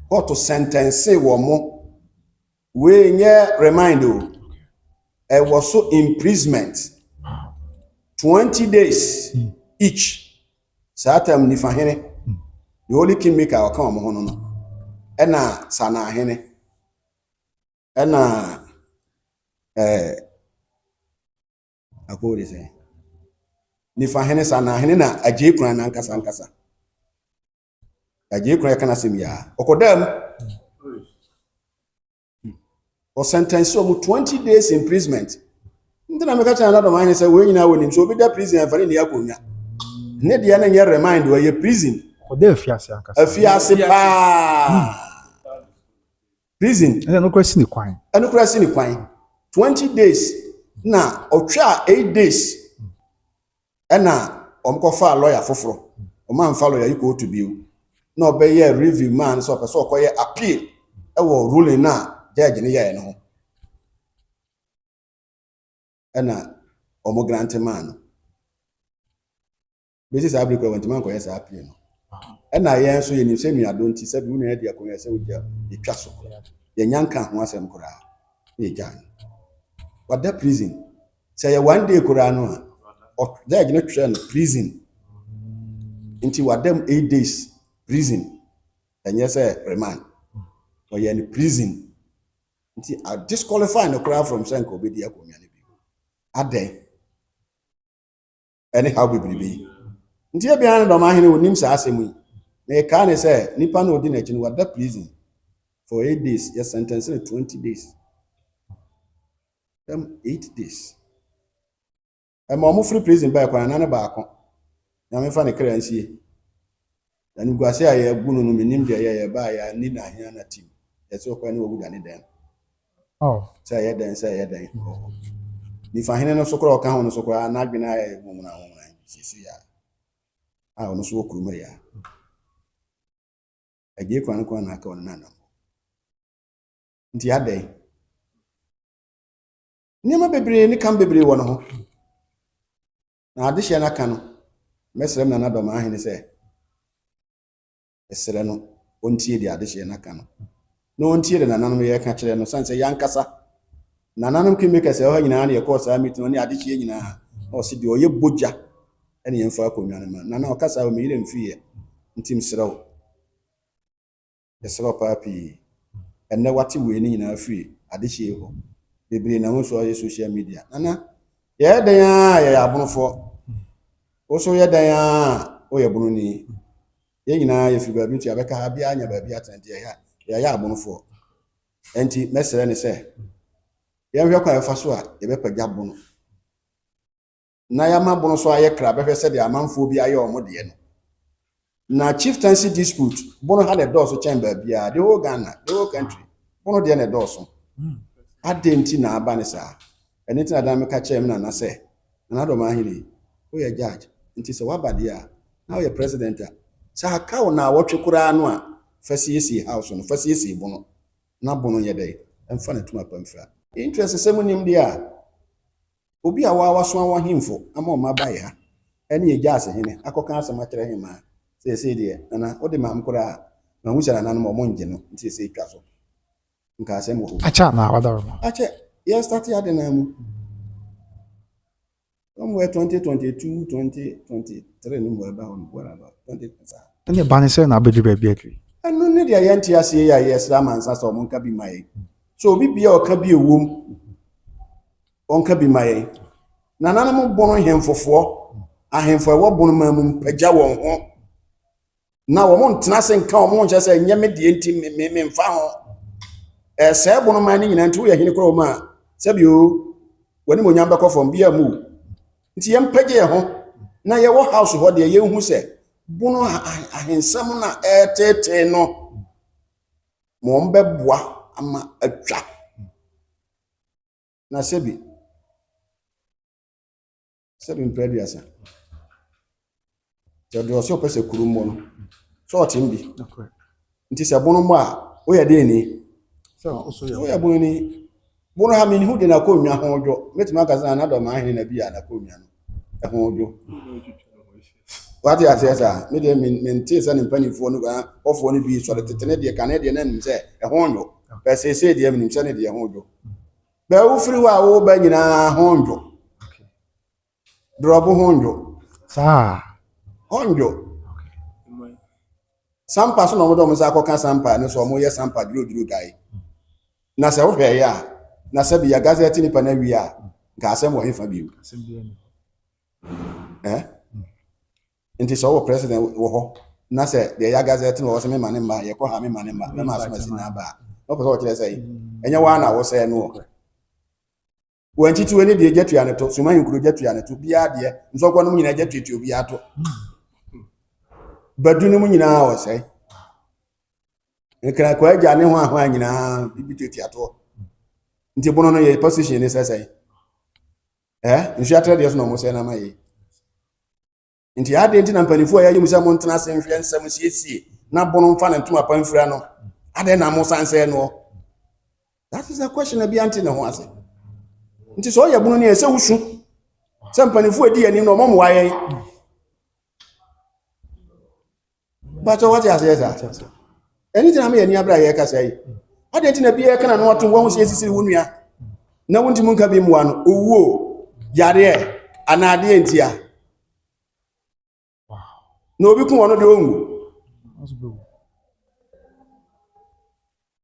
court sentence wɔn mo. Wei nyɛ remand o, ɛwɔ so imprisonment 20 days each. Saa time nifa hene, the only kingmaker a ɔka wɔn ho no, ɛna sanahene, ɛna akɔwɔ de sɛ nifa hene, sanahene na Agyei Kwan nankasa ankasa. Agyei Kwan yɛ ka n'asɛm yi a ɔkɔdaa mu, ɔsentence wɔn 20 days imprisonment. Nti na meka kyerɛ Nana Dɔm sɛ wɔn nyinaa wɔnim sɛ obi da prison ɛmfa ne ni akonnwa ne deɛ no nyɛ remand, ɔyɛ prison. Ɔda afiase ankasa. Afiase paa, prison. Ɛna no kora si ne kwan. Ɛno kora si ne kwan 20 days na ɔtwa 8 days ɛna wɔn kɔfaa lawyer foforɔ. Wɔn amfa lawyer yi kɔɔtu bio na ɔbɛyɛ review man sɛ ɔpɛ sɛ ɔkɔyɛ appeal ɛwɔ ruling na judge no yɛɛ no ho, ɛna wɔn grant man no. Bɛsi saa abiri kora wɔntumi ankɔyɛ saa appeal no. Ɛna yɛn nso yɛnim sɛ nuado nti sɛ bi wo nua di akonnwa sɛ wogya yɛtwa so, yɛnya nka ho asɛm koraa na yɛgyaa no. Wada prison sɛ yɛ one day koraa no a judge no twerɛ no prison, nti wada mu 8 days prison. Ɛnyɛ sɛ remand, ɔyɛ no prison, nti a disqualify no koraa from sɛ nka obɛdi akonnwa no bi. Adɛn ɛne haw bebrebe yi nti ebia no Dɔm Ahene onim saa asɛm yi na yɛkaa ne sɛ nipa na odi n'akyi no wada prison for 8 days, yɛ sentence no 20 days, dɛm 8 days. Ɛma ɔmo firi prison bɛɛ kwan na ne baako Nyame fa ne kra nsie. Na nimguase a yɛgu no, menim deɛ yɛ yɛbaa yɛ ani na ahia na tim yɛsɛ ɔkwan ne wɔwu da ne dɛm. Oh. Sɛ ɛyɛ dɛn, sɛ ɛyɛ dɛn, nifa hene no so koraa ɔka ho no so koraa n'adwene ayɛ nwomuna nwomuna sisi a ɔno nso wɔ kurom yi a Agyei Kwan no kwan na aka ɔno nanam. Nti adɛn, nneɛma bebree ne kam bebree wɔ ne ho na adehyeɛ no aka no. Mɛsrɛ m Nana Dɔm Ahene sɛ ɛsrɛ no ɔntie deɛ adehyeɛ no aka no na ɔntie deɛ nananom yɛka kyerɛ no, sane sɛ yɛankasa nananom kingmakers ɛwɔ ha nyinaa na yɛkɔɔ saa meeting no ne adehyeɛ nyinaa na ɔse deɛ ɔyɛ bogya ɛne yɛmfa akonnwa no ma nana. Ɔka saa wɔ meyerɛ mfiriɛ, nti mesrɛ wo, yɛsrɛ wo paa pii. Ɛnnɛ wate wei no nyinaa firi adehyeɛ hɔ bebree na ho so ɔyɛ social media. Nana, yɛyɛ dɛn a yɛyɛ abonofoɔ, wo so yɛ dɛn a woyɛ bononi. Yɛn nyinaa yɛfiri baabi nti yɛbɛka ha biara nya baabi atena, nti yɛyɛ abonofoɔ. Nti mɛsrɛ ne sɛ yɛnhwɛ kwan a yɛfa so a yɛbɛpagya bono na yɛama bono so ayɛ kra bɛhwɛ sɛdeɛ amanfoɔ bi ayɛ ɔmo deɛ no. Na chieftaincy dispute, bono ha na ɛdɔɔso kyɛn baabiara, the whole Ghana, the whole country, bono deɛ na ɛdɔɔso. Adɛn nti na aba ne saa? Ɛno nti na dan meka kyerɛ me nana sɛ, Nana Dɔm Ahene, woyɛ judge, nti sɛ woaba deɛ a na woyɛ president a, sɛ aka wo na awɔtwe koraa no a, fa siesie house no, fa siesie bono na bono yɛ dɛn ɛmfa ne toma pamfira interest sɛ mu nim deɛ a obi a waa wasoa wɔ ahemfo ama ɔma aba yɛ ha ɛne yɛ gya ase hene akɔka asɛm akyerɛ hemaa sɛ ɛsei deɛ nana wode maam koraa a. Mahu sɛ nananom ɔmo ngye no nti sɛ etwa so. Nka asɛm wɔ hɔ. Akyɛ anaa wadaroma? Akyɛ yɛ start ade naa mu. Somewhere 2022, 2023 no mu ɛba hɔ no, what about 20 saa. Ɛne ɛba ne sɛ na abɛduru baabi aduru yi. Ɛno ne deɛ yɛnte aseɛ yi a yɛsrɛ amansa sɛ ɔmo nka bi ma yɛn. So obi bia ɔka bi ewom, ɔnka bi ma yɛn. Nananom bono hemfofoɔ, ahemfo a ɛwɔ bono man mu mpagya wɔn ho na wɔn ntena ase nka wɔn ho nhyɛ sɛ nyɛ me deɛ nti me me memfa ho. Ɛsɛe bono man no nyinaa nti woyɛ hene koraa wɔ mu a sɛbi o w'animonyam bɛkɔ fam bi amu. Nti yɛmpagya yɛn ho na yɛwɔ house hɔ deɛ yɛnhu sɛ bono ahensɛm na ɛretetee no ma wɔn bɛboa ama atwa. Na sɛbi sɛbi mpɛ aduasa sɛ deɛ ɔsɛ ɔpɛ sɛ kuro mmɔ no sɛ ɔtem bi nti sɛ bono mmɔ a woyɛ deɛ ni woyɛ bono ni bono ha menhu de n'akonnwa ho dwo mɛtumi aka sɛ na dɔm ahene na bi a n'akonnwa no ɛho dwo wate aseɛ saa me deɛ mentee sɛ ne mpanimfoɔ no ɔfoɔ no bi sɔre tete ne deɛ kane deɛ na nim sɛ ɛho ndwo bɛ seesei deɛ menim sɛ ne deɛ ho dwo bɛ wofiri hɔ a woba nyinaa ho ndwo dorɔbo ho ndwo saa ho ndwo sampa so na wɔde wɔn nsa akɔka sampa no so wɔyɛ sampa duruduru gae na sɛ wohwɛ yɛ a na sɛ bi yɛ gazette nipa na wie a nka asɛm wɔ hefa bio eh nti sɛ ɔwɔ president wɔ hɔ na sɛ deɛ yɛ gazette no wɔ sɛ mema ne mma yɛkɔ ha mema ne mma mɛma asɛm asi na aba a na ɔpɛ sɛ ɔkyerɛ sɛ ɛnyɛ waa na wosɛɛ no ɔ wɔn ne deɛ gya tua ne to soma nkuro gya tua ne to biara deɛ nsɔkɔ no mu nyinaa gya tuatua obiara to badu no mu nyinaa ɔsɛe nkrakwa agya ne ho ahoa nyinaa bibi tuatua toɔ nti bono no yɛ position ne sɛsɛe ɛ nsu atrɛ deɛ so na ɔmo sɛ na ama yɛ nti adeɛ nti na mpanimfoɔ a yɛayɛ mu sɛ mo ntena ase nhwɛ nsɛm siesie na bono mfa ne ntoma pa mfira no adeɛ na mo san sɛ noɔ. That is the question a bi ante ne ho ase. Nti sɛ ɔyɛ bunu ne ɛsɛ wusu sɛ mpanimfoɔ adi anim na ɔmo mmoa yɛn. Bàtɛ wɔte aseɛ saa. Ɛne gyina mi yɛ ni abira yɛ kasa yi. Adeɛ nti na bi yɛ kana no ato wɔn ho sɛ esisi wo nua na wɔn nka bi mmoa no owuo yareɛ anaa adeɛ ntia. Na obi kun ɔno deɛ ɔnwu.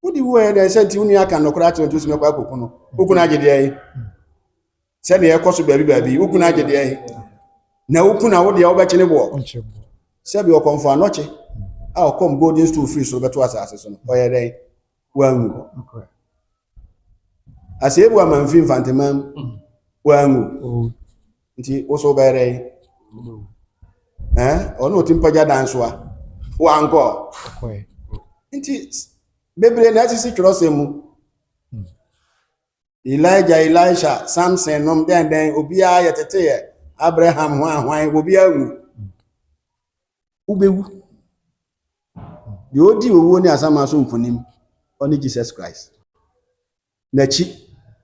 Wode wu ɛyɛ dɛn sɛ nti wo nua aka nnɔkora akyerɛ nti wosɛ mɛkɔ akɔku no woku no agye deɛ yi sɛdeɛ ɛkɔ so baabi baabi woku no agye deɛ yi na woku na wo deɛ wobɛkye ne boɔ sɛbi ɔkɔmfo anɔkye a ɔkɔm golden stool firi soro bɛto asase so no ɔyɛ dɛn wanwu asɛebu amanfi mfanteman wanwu nti wo so wobɛyɛ dɛn ɔne ɔti mpagya dan so a wankɔ nti bebree na asisi twerɛsɛm mu Elijah Elisha Samson nom dɛn dɛn obiara yɛ teteyɛ Abraham ho ahwan obiara wu wobɛwu deɛ ɔdi owuo ne asama so nkonim ɔne Jesus Christ n'akyi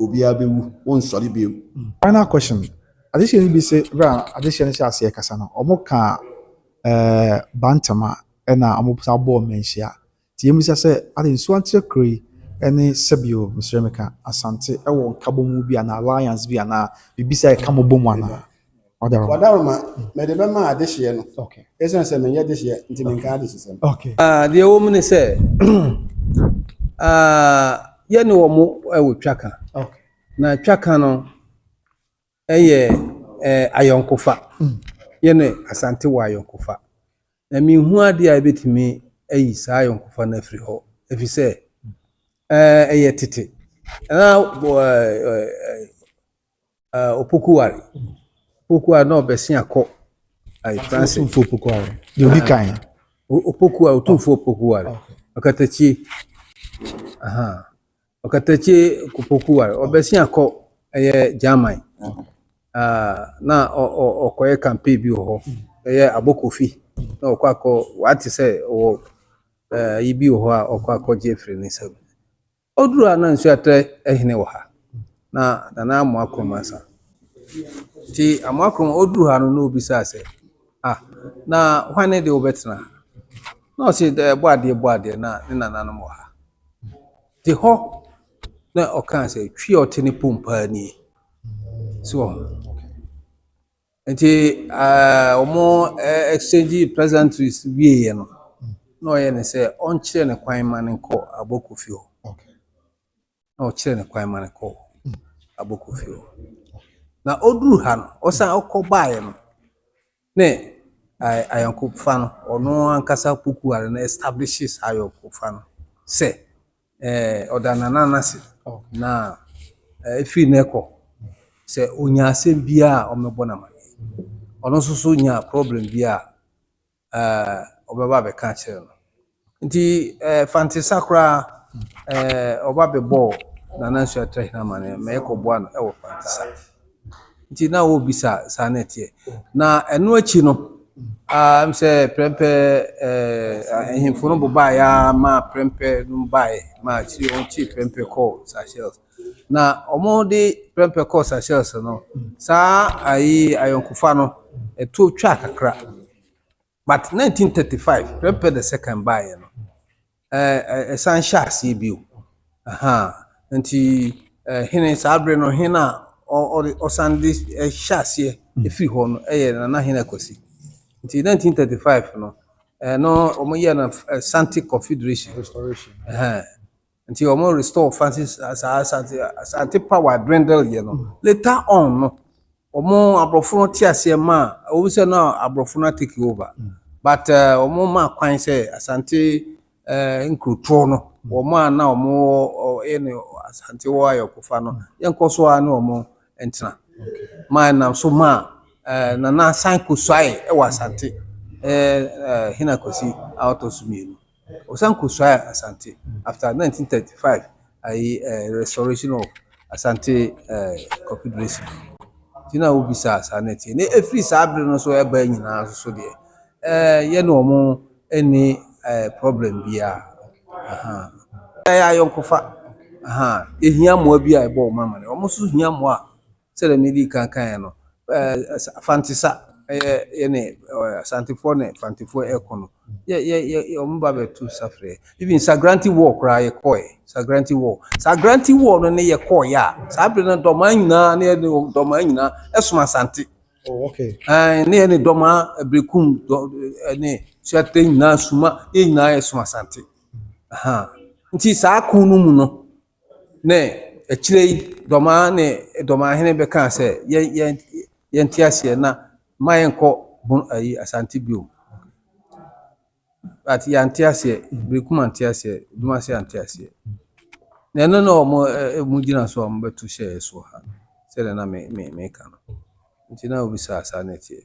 obiara bɛwu wonsɔre bio. Final question adehyeɛ no bi sɛ berɛ a adehyeɛ no hyɛ aseɛ kasa no ɔmo ka Bantama ɛna ɔmo sa bɔɔ mmanhyia nti yɛmmisa sɛ ade nsuo ankyerɛ kuro yi ɛne sɛbio mesrɛ meka Asante ɛwɔ nkabɔmu bi anaa alliance bi anaa biribi sɛ ɛka mo bɔ mu anaa ɔdaroma. Wadaroma mɛde bɛma adehyeɛ no ɛsiane sɛ menyɛ dehyeɛ nti menka adehyesɛm. Okay. Deɛ ɛwɔ mu ne sɛ yɛne wɔ mo wɔ twaka na twaka no ɛyɛ ayɔnkofa yɛne Asante wɔ ayɔnkofa na menhu adeɛ a ɛbɛtumi ayi saa ayɔnkofa no afiri hɔ ɛfiri sɛ ɛyɛ tete na Opokuware Opokuware na ɔbɛsi akɔ ayi France Otumfuo Opokuware deɛ odi kan. Opokuware Otumfuo Opokuware Ɔkatakyie Ɔkatakyie Opokuware ɔbɛsi akɔ ɛyɛ German na ɔkɔyɛ campaign bi wɔ hɔ ɛyɛ Abokofi na ɔkɔ akɔ wate sɛ ɔwɔ yi bi wɔ hɔ a ɔkɔ akɔgye afiri ne nsam. Ɔduru a na nsuo atrɛ hene wɔ ha na Nana Amoa asa nti Amoa Krom ɔduru ha no na obisaa sɛ ah na hwan ne deɛ wobɛtena ha. Na ɔse dɛ bɔ adeɛ bɔ adeɛ na ne nananom wɔ ha. Te hɔ na ɔkaa sɛ twi a ɔte ne pom paa nie. So wɔ ho. Nti wɔn exchange pleasantries wieɛ no, na ɔyɛ ne sɛ ɔnkyerɛ ne kwan ma no nkɔ Abɔkofi hɔ. Na ɔkyerɛ ne kwan ma no kɔɔ Abɔkofi hɔ. Na ɔduru ha no, ɔsan ɔkɔ baeɛ no, ne ayɔnkofa no, ɔno ankasa Pokuare no establish saa ayɔnkofa no sɛ ɔda Nana no ase na ɛfiri no ɛkɔ sɛ ɔnya asɛm biara a ɔmmɛbɔ no amanneɛ. Ɔno nso so nya problem bi a ɔbɛba abɛka akyerɛ no. Nti Fantesa koraa ɔba bɛbɔɔ Nana Nsuatrahene amanneɛ ma yɛkɔboa no ɛwɔ Fantesa. Nti na wɔrebisa saa na ɛteɛ. Na ɛno akyi no, sɛ Prɛmpɛ ahemfo no bobaeɛ ara ma Prɛmpɛ no baeɛ ma akyire wɔn kyee Prɛmpɛ kɔɔ Seychelles. Na wɔde Prɛmpɛ kɔɔ Seychelles no, saa ayi ayɔnkofa no ɛto twa kakra. But 1935 Prɛmpɛ the second baeɛ no, ɛsan hyɛ aseɛ bio. Aha. Nti hene saa bere no hene a ɔsan de hyɛ aseɛ ɛfiri hɔ no ɛyɛ Nana Hene Akwasi. Nti 1935 no, ɛno wɔn yɛ no Asante Confederation. Restoration. Ɛhɛn. Nti wɔn restore Francis saa Asante power dwindle yɛ no. Later on no, wɔn aborɔfo no te aseɛ ma wɔn sɛ na aborɔfo no take over. But wɔn ma kwan sɛ Asante nkurotoɔ no, wɔn a na wɔn wɔ ɛne Asante wɔ ayɔkofa no, yɛnkɔ so ara ne wɔn ntena. Maa nam so maa Nana san kɔsuae ɛwɔ Asante Hene Akwasi a ɔtɔ so mmienu. Ɔsan kɔsuae Asante after 1935 ayi restoration of Asante Confederation. Nti na wobisa saa na ɛteɛ. Na ɛfiri saa bere no so ɛba nyinaa nso so deɛ, yɛne wɔn nni problem biara. Aha. Ɛyɛ ayɔnkofa. Aha. Yɛhia mmoa bi a ɛbɔ wɔn amanneɛ. Wɔn nso hia mmoa a sɛdeɛ medi kan kaeɛ no, Fantesa ɛyɛ yɛne Asantefoɔ ne Fantefoɔ ɛkɔ no, yɛ yɛ yɛ wɔn ba bɛto safrɛ. Even Sagranti War koraa yɛkɔɛ. Sagranti War. Sagranti War no ne yɛkɔɔyɛ a, saa bere no dɔmaa nyinaa ne yɛne dɔmaa nyinaa ɛsom Asante. Oh, okay. Ne yɛne dɔmaa Berekum ne Suate nyinaa suma yɛn nyinaa yɛsom Asante. Aha. Nti saa ko no mu no, ne akyire yi dɔmaa ne dɔmaahene bɛkaa sɛ yɛn yɛn yɛnte aseɛ na ma yɛnkɔ bon ayi Asante bio. But yɛante aseɛ, Berekum ante aseɛ, Dumase ante aseɛ. Na ɛno na wɔn mu gyina so a wɔbɛto hyɛɛ so ha sɛdeɛ na me me meka no. Nti na wobisa saa na ɛteɛ.